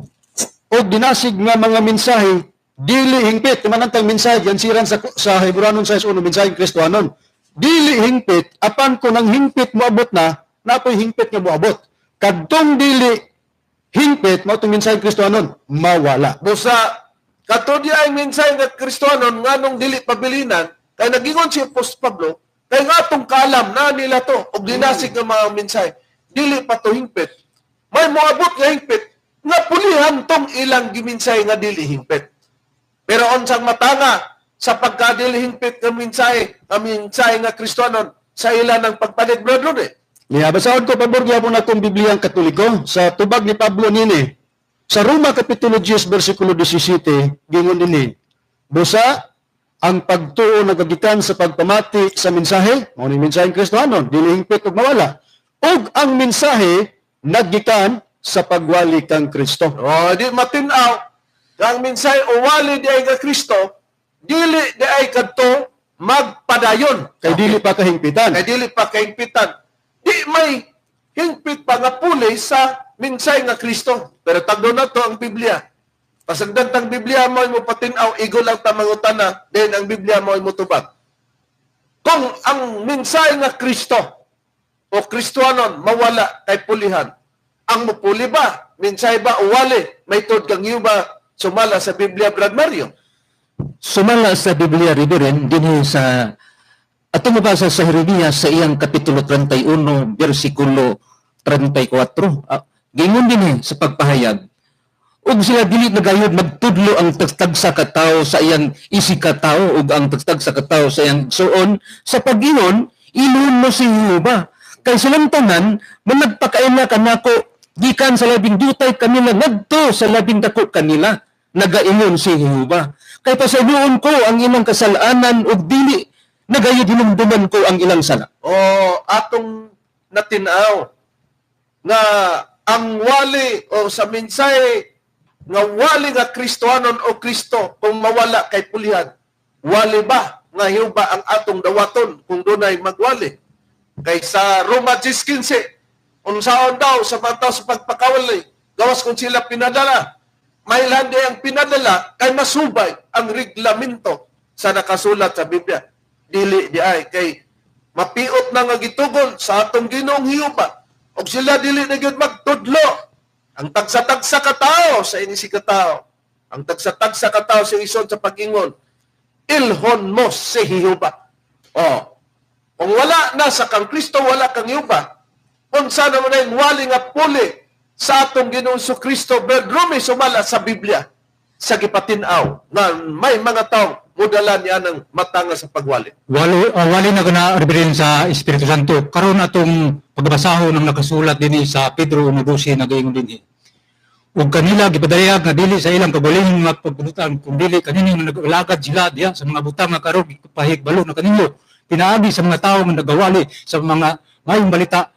og dinasig nga mga mensahe dili hingpit, manantang mensahe giansiran sa Hebreanon 6:1 mensahe Kristohanon. Dili hingpit apan kun ang hingpit moabot na, napoy hingpit nga moabot. Kadtong dili hingpit mao tong mensahe Kristohanon mawala. Busa kato di ay mensahe nga Kristohanon nganong dili pabilinan kay nagingon si Apostol Pablo kay ngatong kaalam na nila to og dinasig nga mga mensahe dili pa to hingpit. May moabot nga hingpit nga pulihan tong ilang gimensahe nga dili hingpit. Pero unsang matanga sa pagkadili hingpit nga mensahe nga Kristohanon sa ila ng pagpalit, Brad Ronnie. Niya, basahon ko pabor gyapon akong Bibliang Katoliko sa tubag ni Pablo nini. Sa Roma kapitulo 10 bersikulo 17 gingon dinhi. Busa ang pagtuo nagagikan sa pagpamati sa mensahe, mao ni mensaheng Kristohanon, dili hingpit ug mawala. Ug ang mensahe naggikan sa pagwali kang Kristo. O, di matin-aw ang mensahe uwali di ay ka Kristo, dili di ay kadto magpadayon. Kay dili pa kahingpitan. Kay dili pa kahingpitan. Di may hingpit pa nga puli sa mensahe nga Kristo. Pero tagdo na to ang Biblia. Pasagdan tang Biblia mo ay mo patinaw, igo lang ta mangutana, then ang Biblia mo ay mo tubag. Kung ang mensahe nga Kristo, o Kristohanon mawala kay pulihan? Ang mupuli ba? Minsay ba o wali? May tuod kang ba sumala sa Biblia, Brad Mario? Sumala sa Biblia, Reverend, dinhi sa atong mabasa sa Jeremias sa iyang kapitulo 31, versikulo 34. Gingon dinhi sa pagpahayag, ug sila dili na gayud magtudlo ang tagtagsa ka tawo sa iyang isig ka tawo ug ang tagtagsa ka tawo sa iyang igsuon sa pag-ingon, ilon mo si Jehova. Kay silang tanan managpakaila kanako gikan sa labing dutay kanila ngadto sa labing dako kanila, nagaingon si Jehova. Kay pasayloon ko ang ilang kasalanan ug dili nagayud hinumduman ko ang ilang sala. O atong natinaw nga ang wali o sa mensahe nga wali nga Kristohanon o Kristo kung mawala kay pulihan, wali ba nga Jehova ang atong dawaton kung dunay magwali? Kay sa Roma 10:15, unsaon daw sa mga tao sa pagpakawali, gawas kung sila pinadala, mailhan di ang pinadala kay masubay ang reglamento sa nakasulat sa Biblia. Dili di ay kay mapiot na nga gitugon sa atong Ginoong Jehova og sila dili na gyud magtudlo. Ang tagsa-tagsa ka tao sa inisi ka tao, ang tagsa-tagsa ka tao sa ison sa pag-ingon, ilhon mo si Jehova. O, kung wala na sa kang Kristo, wala kang Jehova. Unsa naman ay wali nga puli sa atong Ginoong Kristo, bedroom sumala sa Biblia sa gipatin-aw nga may mga tao mudala niya ng matanga sa pagwali. Wali na kana, Reverend, sa Espiritu Santo. Karon atong pagbasahon ang nakasulat dinhi sa Pedro 1:12, nagaingon dinhi. Ug kanila gipadayag nga dili sa ilang kaugalingon nga pagbunutan kun dili kaninyo nga nag-alagad sila diha sa mga butang nga karon gipahigbalo na kaninyo pinaagi sa mga tawo nga nagawali sa mga maayong balita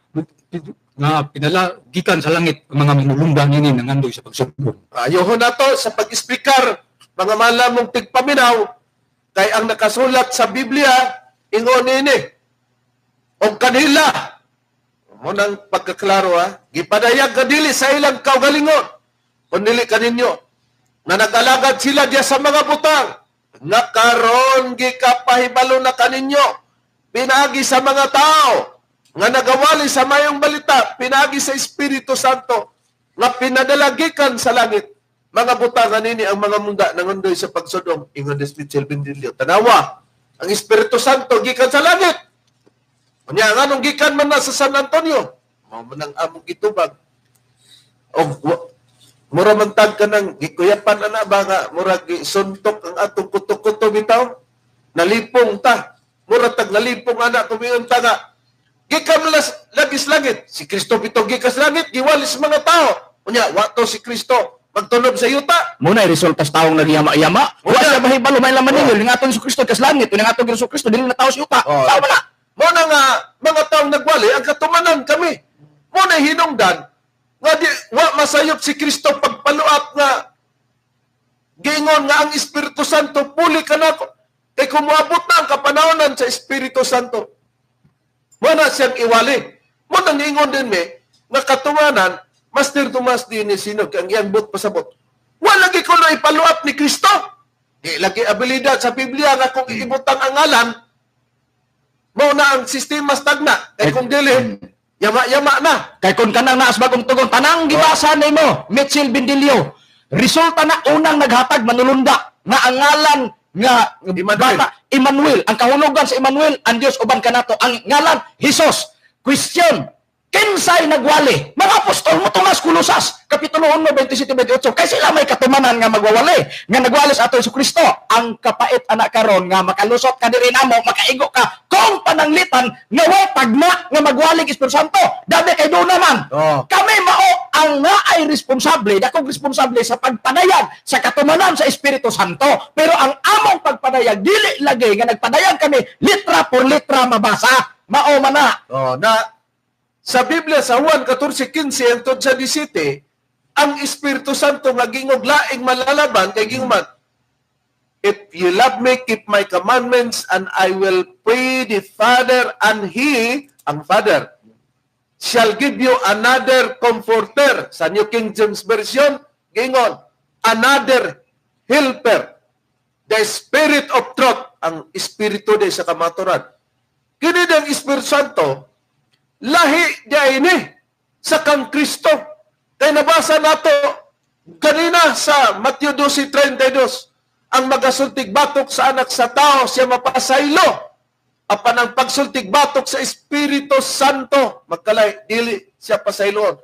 nga pinala gikan sa langit ang mga manulungda nini nangandoy sa pagsugod. Ayuhon nato sa pag-explicar mga malamong tigpaminaw kay ang nakasulat sa Biblia ingon nini og kanila mo nang pagkaklaro ha, gipadayag nga dili sa ilang kaugalingon kun dili kaninyo nga nag-alagad sila diya sa mga butang nga karon gikapahibalo na kaninyo pinaagi sa mga tao nga nagawali sa mayong balita pinaagi sa Espiritu Santo nga pinadala gikan sa langit mga butang nini ang mga munda nangandoy sa pagsudong ingon ni Mitchell Bendilio. Tanawa ang Espiritu Santo gikan sa langit. Unya nganong gikan man na sa San Antonio, mao man ang among gitubag. Og mura man tag ka nang gikuyapan ana ba nga mura gisuntok ang atong kuto-kuto bitaw, nalipong ta. Mura tag nalipong ana kumingon ta nga gikan man lagis langit. Si Kristo bitaw gikan sa langit, giwalis mga tao. Unya wa to si Kristo magtunob sa yuta. Muna resulta sa taong nagyama-yama. Wa siya mahibalo may laman ninyo nga aton si Kristo kas langit, unya nga aton si Kristo dili na tao sa yuta. Oh. Tao man na. Muna nga mga taong nagwali ang katumanan kami. Muna hinungdan nga di wa masayop si Kristo pagpaluap nga giingon nga ang Espiritu Santo puli kanako. Kay kung moabot na ang kapanahonan sa Espiritu Santo, muna siyang iwali. Muna giingon din me nga katumanan Master Tomas di ni sino ang iyang but pasabot. Wala lagi ko na ipaluap ni Kristo. Di lagi abilidad sa Biblia nga kung iibutang ang ngalan, mao na ang sistema stagna. Kay kung dili, yama-yama na. Kay kung kanang naas bagong tugon, tanang gibasa nimo, Mitchell Bendilio. Resulta na unang naghatag manulunda nga ang ngalan nga Emmanuel. bata Emmanuel. Ang kahulugan sa Emmanuel, ang Dios uban kanato. Ang ngalan Jesus. Question, kinsay nagwali? Mga apostol mo tungas Kolosas, kapitulo 1, 27-28. Kay sila may katumanan nga magwawali, nga nagwali sa ato Hesus Kristo. Ang kapait anak karon nga makalusot ka diri namo, makaigo ka kung pananglitan nga way tagna nga magwali Espiritu Santo. Dami kay doon naman. Oh. Kami mao ang naay responsable, dakong responsable sa pagpadayag sa katumanan sa Espiritu Santo. Pero ang among pagpadayag dili lagi nga nagpadayag kami litra por litra mabasa. Mao man na. Oh, na sa Biblia sa Juan 14:15 hangtod sa 17, ang Espiritu Santo nga gingog laing malalaban kay ginguman, if you love me, keep my commandments, and I will pray the Father, and He, ang Father, shall give you another comforter. Sa New King James Version, gingon, another helper, the Spirit of truth, ang Espiritu de sa kamaturan. Kini ang Espiritu Santo, Lahi diay ni sa kang Kristo. Kay nabasa nato ganina sa Mateo 12:32, ang magasultig batok sa Anak sa Tao siya mapasaylo. Apan ang pagsultig batok sa Espiritu Santo, magkalay dili siya pasayloon.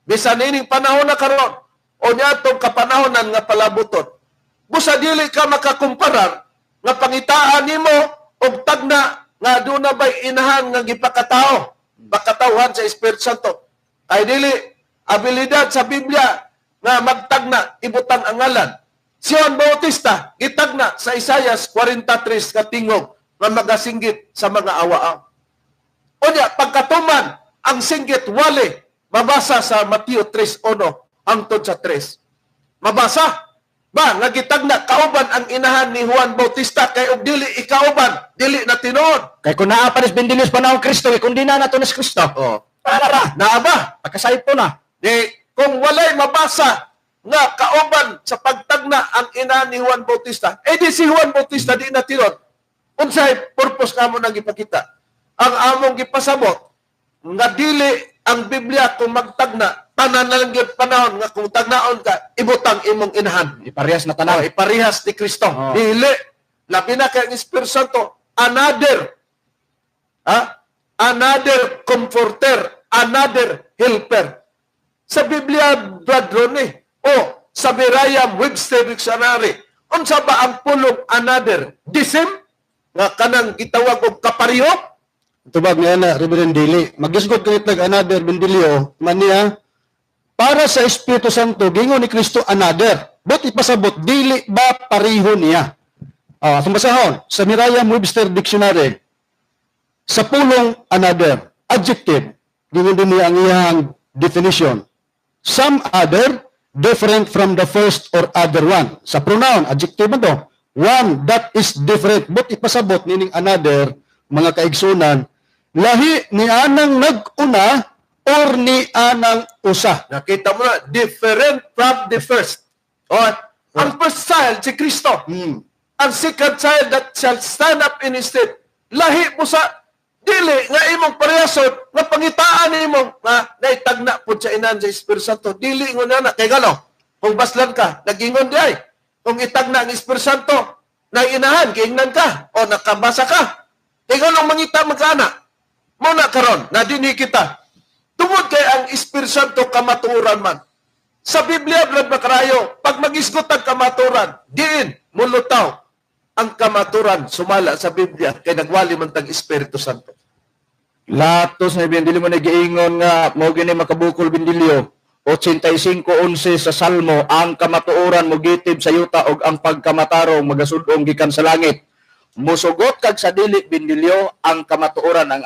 Bisan ining panahon na karon o niadtong kapanahonan nga palabuton, busa dili ka makakumparar nga pangitaan nimo og tagna nga aduna bay inahan nga gipakatao, pakatawhan sa Espiritu Santo. Ay dili abilidad sa Biblia nga magtagna ibutang ang ngalan. Si Juan Bautista gitagna sa Isayas 43 ka tingog nga magasinggit sa mga awaaw. Unya pagkatuman ang singgit wali mabasa sa Mateo 3:1 hangtod sa 3. Mabasa ba nga gitagna kauban ang inahan ni Juan Bautista kay og dili ikauban dili na tinuod. Kay kung naa pa ni Bendilios panahon Kristo, kung di na nato ni Kristo. Oh. Para ra, Naa ba? pagkasayop po na. Di kung walay mabasa nga kauban sa pagtagna ang ina ni Juan Bautista, eh di si Juan Bautista di na tinuod. Unsay purpose nga mo nang ipakita? Ang among gipasabot nga dili ang Biblia kung magtagna, tanan na lang gyud panahon nga kung tagnaon ka, ibutang imong inahan. Iparehas na Oh, tanan. iparehas ni Kristo. Oh. Dili. Labi na kay ang Espiritu Santo, another. Ha? Another comforter, another helper. Sa Biblia, Brad Ronnie, o sa Merriam-Webster Dictionary, unsa ba ang pulong another? The same? Nga kanang gitawag og kapariho? Tubag niya na, Reverend Dili. Magisgot kanit nag another Bendilio, man niya, para sa Espiritu Santo, gingon ni Kristo another. But ipasabot, dili ba pareho niya? Ah, atong basahon, sa Merriam-Webster Dictionary, sa pulong another, adjective, gingon din niya ang iyang definition. Some other, different from the first or other one. Sa pronoun, adjective man to, one that is different. But ipasabot nining another, mga kaigsunan, lahi ni anang nag-una or ni anang usa. Nakita mo na, different from the first. O, ang first child, si Kristo. Ang second child that shall stand up in his stead. Lahi mo sa dili nga imong parehason nga pangitaan nimo nga naitagna pud sa inahan sa Espiritu Santo. Dili ngon na kay gano. Kung baslan ka, nagingon di ay. Kung itagna ang Espiritu Santo, na inahan, giingnan ka o nakabasa ka. Kay ganong mangita magkaana. Muna karon, na dinhi kita. Tungod kay ang Espiritu Santo kamatuoran man. Sa Biblia, Brad Macarayo, pag mag-isgot ang kamatuoran, diin, mulutaw ang kamatuoran sumala sa Biblia kay nagwali man tag Espiritu Santo. Latos na Bendilio mo nagiingon nga mao gini makabukol Bendilio. 85:11 sa Salmo, ang kamatuoran mogitib sa yuta og ang pagkamatarong magasud-ong gikan sa langit. Musugot kag sa dili Bendilio, ang kamatuoran ang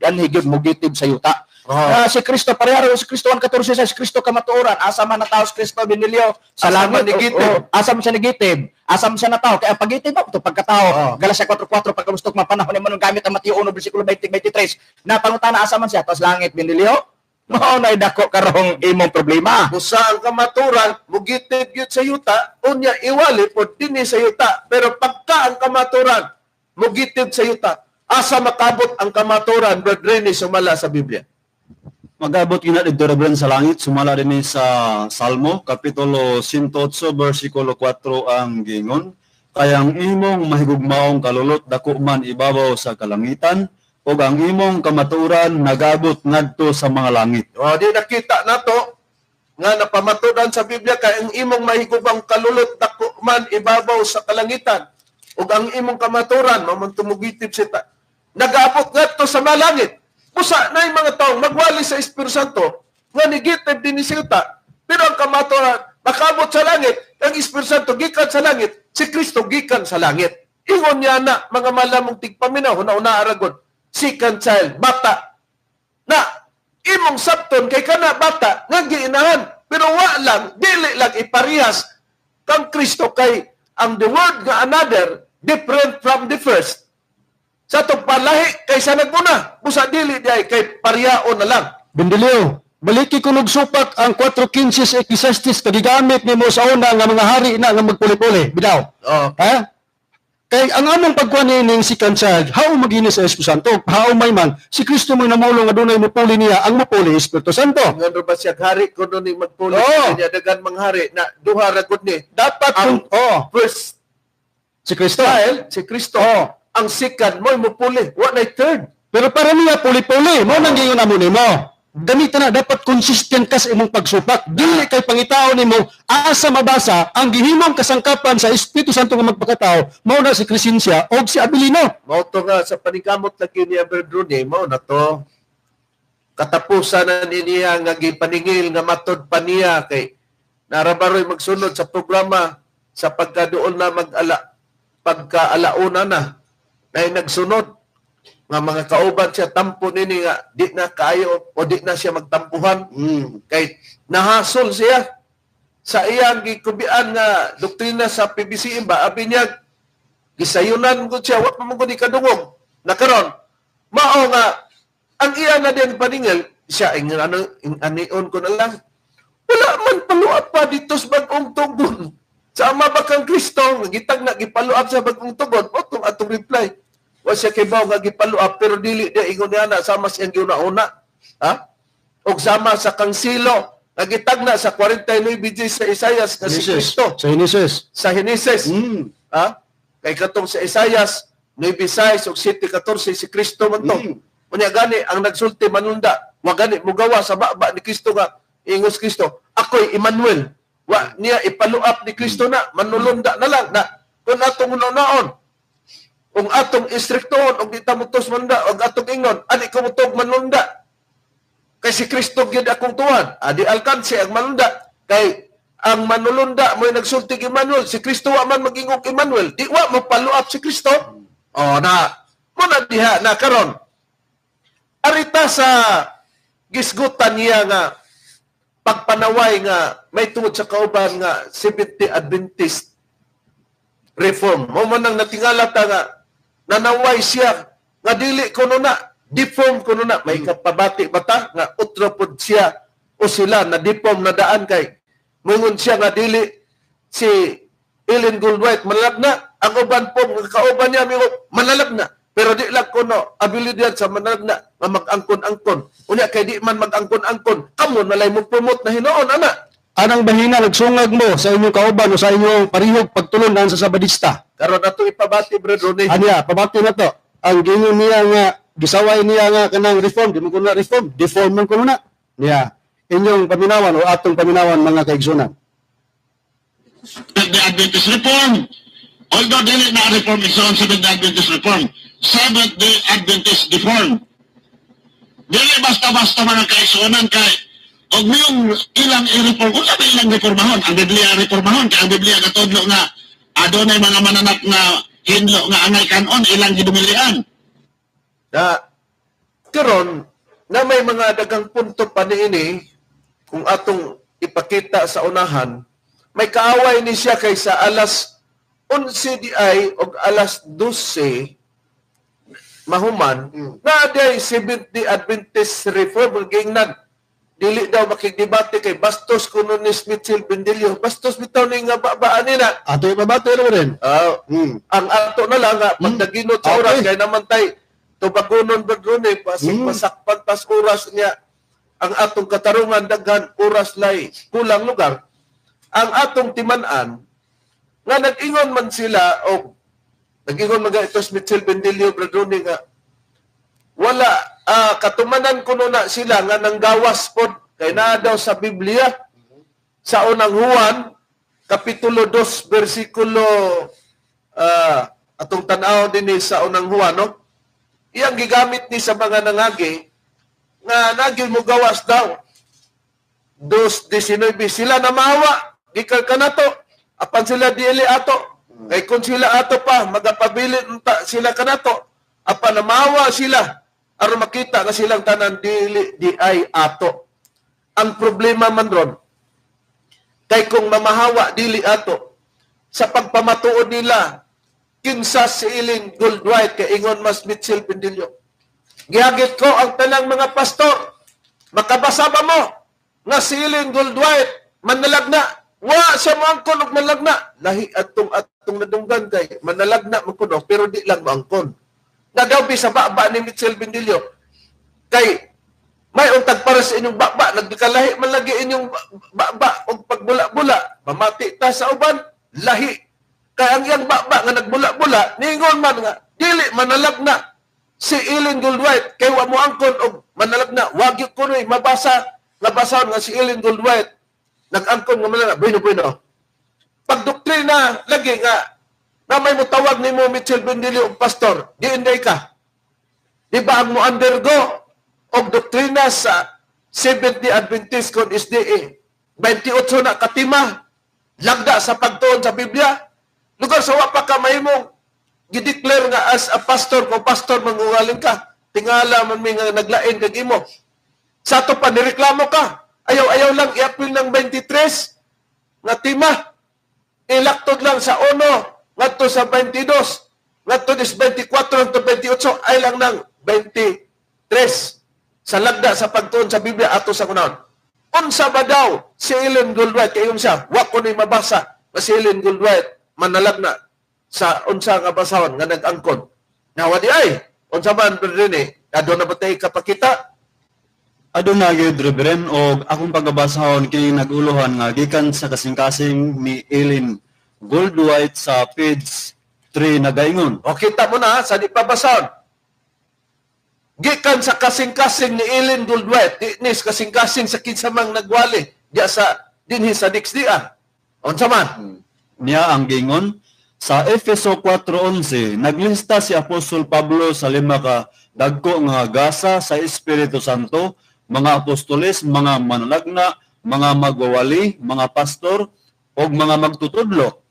anhi gyud mogitib sa yuta. Oh. Si Kristo pareha si Kristo 1:14 sa si Kristo kamatuoran, asa man natawo si Kristo Bendilio sa Asa man langit, nigitib? asa man siya nigitib, asa man siya natawo kay ang pagitib mo to pagkatao. Galatia 4:4 pagkamustok mapanahon nimo nung gamit ang Mateo 1 bersikulo 20-23 na pangutana asa man siya tos langit Bendilio. Mao na dako karong imong problema. Busa ang kamaturan mugitib gyud sa yuta, unya iwali pod dinhi sa yuta. Pero pagka ang kamaturan mugitib sa yuta, asa makabot ang kamaturan, Brad Rene, sumala sa Biblia? Magabot yun na dito, Reverend, sa langit, sumala din sa Salmo, Kapitulo 108, versikulo 4 ang gingon. Kaya ang imong mahigugmaong kalulot dako man ibabaw sa kalangitan, ug ang imong kamaturan nagabot ngadto sa mga langit. O, di nakita na to, nga napamatudan sa Biblia, kay ang imong mahigugmaong kalulot dako man ibabaw sa kalangitan, ug ang imong kamaturan, mamang tumugitib sita, nagabot ngadto sa mga langit. Busa na yung mga taong magwali sa Espiritu Santo, nga nigitib din ni Sita, pero ang kamaturan, makabot sa langit, ang Espiritu Santo gikan sa langit, si Kristo gikan sa langit. Ingon niya na, mga malamong tigpaminaw, huna-una aragon, second child, bata, na imong sabton kay kana bata, nga giinahan, pero wa lang, dili lang iparehas kang Kristo kay ang the word nga another, different from the first. Sa itong palahi, kaysa nagmuna, busa dili di ay kay pariyao na lang. Bendilio, baliki kunog supak ang 4:15 sa Ecclesiastes kagigamit nimo sa una nga mga hari na nga magpuli-puli. Bidaw. Oh. Ha? Kay ang among pagkuan nining second child, how magini sa Espiritu Santo? How may man si Kristo mo namulong nga dunay mupuli niya, ang mupuli Espiritu Santo. Ingon ba siya hari kuno ni magpuli niya dagan manghari na duha ra gud ni. Dapat ang kung first si Kristo. Child si Kristo. Ang second mo mupuli, wa nay third. Pero para niya puli-puli, mo nang giingon amo nimo. Ganito na dapat consistent ka sa imong pagsupak. Dili kay pangitaon nimo asa mabasa ang gihimong kasangkapan sa Espiritu Santo nga magpakatao, mao na si Crescencia og si Abilino. Mao to nga sa paningkamot lagi ni Aberdrune, mao na to. Katapusan na ni niya nga gipaningil nga matod pa niya kay narabaroy magsunod sa programa sa pagkaduol na mag-ala pagkaalauna na nay nagsunod nga mga kauban siya tampo nini nga di na kaayo o di na siya magtampuhan. Kay nahasol siya sa iyang gikubian nga doktrina sa PBCM ba abi niya gisayunan ko siya wa pa man ko ni kadungog na karon mao nga ang iya na din paningil siya ing ano ing anion ko na lang wala man paluap pa dito sa bag-ong tugon sa ama ba kang Kristo gitag na gipaluap sa bag-ong tugon otong atong reply wa siya kibaw nga gipaluap pero dili dia ingon niya na sama sa iyang giuna-una ha og sama sa kangsilo nga gitagna sa 49 BJ sa Isayas nga si Kristo Sa Genesis. Sa Genesis. Ha? Kay katong sa Isayas 9:6 ug 7:14 si Kristo man to. Unya gani ang nagsulti manunda, wa gani mugawa sa baba ni Kristo nga ingos Kristo, ako'y Emmanuel. Wa niya ipaluap ni Kristo na manulunda na lang na kung atong unaon ug atong istriktohon og di ta mutos manunda og atong ingon ani ko mutog manunda. Kay si Kristo gyud akong tuwan. Adi alkanse ang manunda kay ang manulunda mo'y nagsulti Emmanuel, si Kristo wa man magingong Emmanuel, di wa mapaluap si Kristo. O na, mo na diha na karon. Arita sa gisgutan niya nga pagpanaway nga may tungod sa kauban nga Seventh-day Adventist Reform. Mo man nang natingala ta nga nanaway siya nga dili kuno na, deform kuno na. May kapabati ba ta nga utro pod siya o sila na deform na daan kay moingon siya nga dili si Ellen Goldwhite manalagna ang uban po mga kauban niya mingon manalagna pero di lang kuno abilidad sa manalagna nga mag-angkon-angkon unya kay di man mag-angkon-angkon kamo nalay mo promote na hinuon ana Anang bahina nagsungag mo sa inyong kauban o sa inyong parihog pagtulunan sa Sabadista. Karon ato ipabati bro Ronnie. Anya pabati na to. Ang giingon niya nga gisaway niya nga kanang reform di man kuno na reform, deform man kuno na. Niya inyong paminawan o atong paminawan mga kaigsunan. Seventh-day Adventist Reform. Although dili na reform is on Seventh-day Adventist Reform, Seventh-day Adventist Deform. Dili basta-basta mga kaigsunan kay og mayong ilang i-reform, unsa ba ilang reformahon? Ang Biblia reformahon, kay ang Biblia katudlo nga adunay mga mananak nga hinlo nga angay kanon ilang gidumilian. Na karon na may mga dagang punto pa niini kung atong ipakita sa unahan, may kaaway ni siya kay sa alas 11 di ay og alas 12 mahuman, na day Seventh-day Adventist Reform giingnan dili daw makigdebate kay bastos kuno ni Mitchell Bendillo. Bastos bitaw ni nga babaan nila. Ato ipabati ro rin. Ang ato na lang nga pagdaginot sa oras kay naman tay tubagonon badrone pasig masakpan tas oras niya ang atong katarungan daghan oras lay kulang lugar. Ang atong timan-an nga nag-ingon man sila og nag-ingon man ito si Mitchell Bendillo bradrone nga wala katumanan kuno na sila nga nanggawas pod kay naa daw sa Biblia sa unang Juan kapitulo 2 bersikulo atong tan-aw dinhi sa unang Juan, no? Iyang gigamit ni sa mga nangagi nga nagil mo gawas daw 2:19 sila na maawa gikan kanato apan sila dili ato kay kun sila ato pa magapabilin unta sila kanato apan namawa sila aron makita nga silang tanan dili di ay ato. Ang problema man ron kay kung mamahawa dili ato sa pagpamatuod nila kinsa si Ellen Goldwhite kay ingon mas Mitchell Bendillo. Gihagit ko ang tanang mga pastor, makabasa ba mo nga si Ellen Goldwhite manalagna? Wa siya moangkon og manalagna. Lahi atong atong nadunggan kay manalagna man kuno pero di lang moangkon. Na daw sa baba ni Mitchell Bendillo kay may untag para sa inyong baba, nagkalahi man lagi inyong baba og pagbula-bula, mamati ta sa uban, lahi. Kay ang iyang baba nga nagbula-bula, niingon man nga dili manalagna si Ellen Goldwhite kay wa mo angkon og manalagna, wag gyud kunoy mabasa nga basahon nga si Ellen Goldwhite nag-angkon nga manalagna. Bueno, bueno. Pagdoktrina lagi nga na may mutawag nimo Mitchell Bendillo og pastor, di inday ka. Di ba ang mo undergo og doktrina sa Seventh-day Adventist kon SDA 28 na katima lagda sa pagtuon sa Biblia, lugar sa wa pa ka mahimong gideclare nga as a pastor, kung pastor mangungaling ka, tingala man mi nga naglain kag imo. Sa ato pa nireklamo ka, ayaw-ayaw lang i-appeal ng 23 nga tima, ilaktod lang sa 1 ngadto sa 22, ngadto dis 24 ngadto 28, ay lang ng 23 sa lagda sa pagtuon sa Biblia ato sa kunaon. Unsa ba daw si Ellen Goldwhite? Kay siya, wa ko ni mabasa nga si Ellen Goldwhite manalagna sa unsa nga basahon nga nag-angkon. Nawa di ay, unsa man rin aduna ba tay kapakita? Aduna gyud, Reverend, og akong pagabasahon kini naguluhan nga gikan sa kasing-kasing ni Ellen Goldwhite sa page 3 nagaingon. O kita mo na sa di pa basahon. Gikan sa kasing-kasing ni Ellen Goldwhite, di nis kasing-kasing sa kinsa mang nagwali diya sa dinhi sa DXDR. Unsa man? Niya ang gingon sa Efeso 4:11, naglista si Apostol Pablo sa lima ka dagko nga gasa sa Espiritu Santo, mga apostoles, mga manalagna, mga magwawali, mga pastor, ug mga magtutudlo.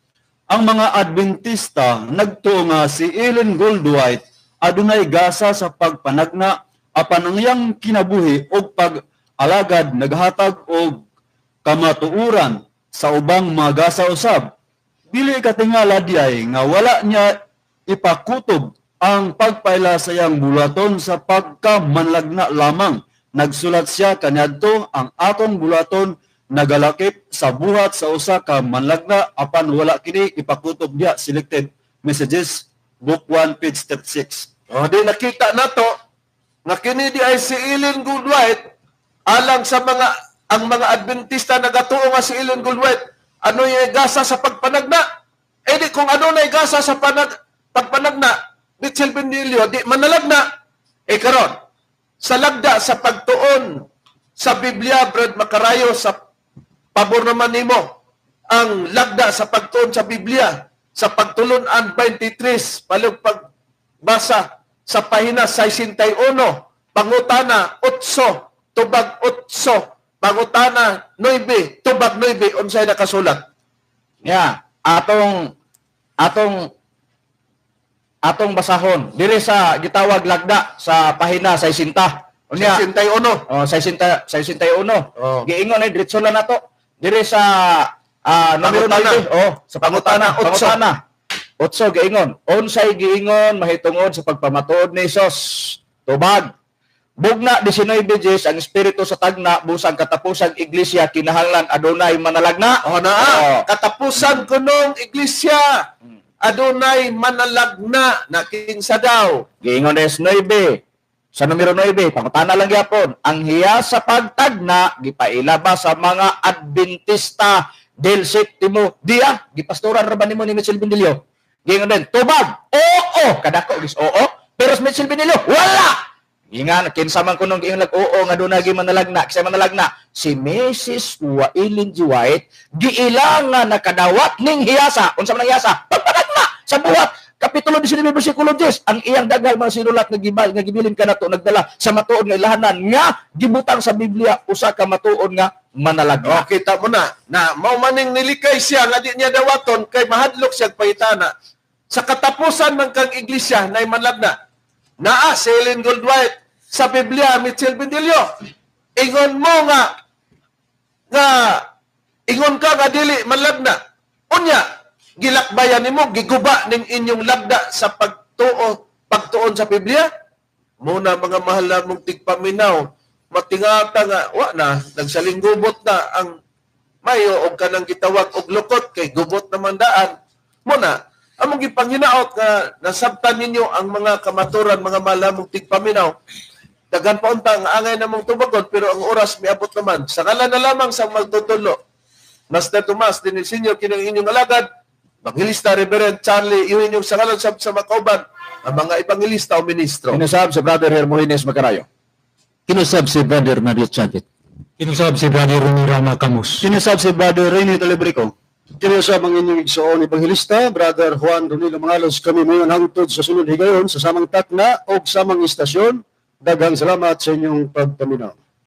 Ang mga Adventista nagtuo nga si Ellen Goldwhite adunay gasa sa pagpanagna apan ang iyang kinabuhi og pag-alagad naghatag og kamatuoran sa ubang mga gasa usab. Dili katingala diay nga wala niya ipakutob ang pagpaila sa iyang bulaton sa pagkamanlagna lamang. Nagsulat siya kaniadto, ang atong bulaton nagalakip sa buhat sa usa ka manlagna apan wala kini ipakutob diha. Selected Messages, Book 1, page 36. O di nakita nato nga kini di ay si Ellen Goldwhite alang sa mga ang mga Adventista nagatuo nga si Ellen Goldwhite ano yung gasa sa pagpanagna. Eh di kung ano na gasa sa pagpanagna, Mitchell Bendillo di manalagna. Eh karon sa lagda sa pagtuon sa Biblia, Brad Makarayo, sa pabor naman nimo ang lagda sa pagtuon sa Biblia sa pagtulunan 23 palug pagbasa sa pahina 61, pangutana 8 tubag 8, pangutana 9 tubag 9, unsay nakasulat? Ya, atong basahon diri sa gitawag lagda sa pahina 60. Unya 61. Oh, 61. Oh. Giingon ay diretso lang nato diri sa numero 9. Oh, sa pangutana 8. Pangutana 8 giingon. Unsay giingon mahitungod sa pagpamatuod ni Hesus? Tubag. Bugna 19 Jes ang espiritu sa tagna busang katapusang iglesia kinahanglan adunay manalagna. Oh na. Oh. Katapusan kunong iglesia adunay manalagna na kinsa daw. Giingon des 9. Sa numero 9, pangutana lang gyapon, ang hiya sa pagtagna gipaila ba sa mga Adventista del Septimo Dia? Gipastoran ra ba nimo ni Mitchell Bendillo? Giingon din, tubag. Oo, kadako gis oo, pero sa Mitchell Bendillo wala. Ingan kinsa man kunong giingon lag oo nga dunay manalagna, kinsa manalagna si Mrs. Ellen G. White giila nga nakadawat ning hiyasa. Unsa man ang hiyasa? Pagpanagna sa buhat Kapitulo 19 versikulo 10, ang iyang daghang mga sinulat nga gibal nga gibilin kanato nagdala sa matuod nga ilahanan nga gibutang sa Biblia usa ka matuod nga manalagna. O, kita mo na na mao maning nilikay siya nga di niya dawaton kay mahadlok siya pahitana. Sa katapusan man kang iglesia nay manlagna. Naa si Ellen Goldwhite sa Biblia, Mitchell Bendillo. Ingon mo nga ingon ka nga dili manlagna. Unya gilakbayan nimo, giguba ning inyong lagda sa pagtuon sa Biblia. Muna mga mahal na mong tigpaminaw, matingata nga wa na nagsalinggubot na ang mayo og kanang gitawag og lukot kay gubot naman daan. Muna, among gipanghinaot nga nasabtan ninyo ang mga kamaturan, mga malamong tigpaminaw. Daghan pa unta ang angay namong tubagon, pero ang oras miabot naman. Sa ngalan na lamang sa magtutudlo, Master Tomas, din Senior, kining inyong alagad, Evangelista Reverend Charlie Eugenio, sa ngalan sa makauban, ang mga evangelista o ministro. Kinusab si Brother Hermogenes Macarayo. Kinusab si Brother Mario Chavit. Kinusab si Brother Rumi Rama Camus. Kinusab si Brother Rene Telebrico. Kinusab ang inyong igsoon evangelista, Brother Juan Ronilo Mangalos. Kami mayon hangtod sa sunod higayon sa samang takna o samang istasyon. Daghang salamat sa inyong pagpaminaw.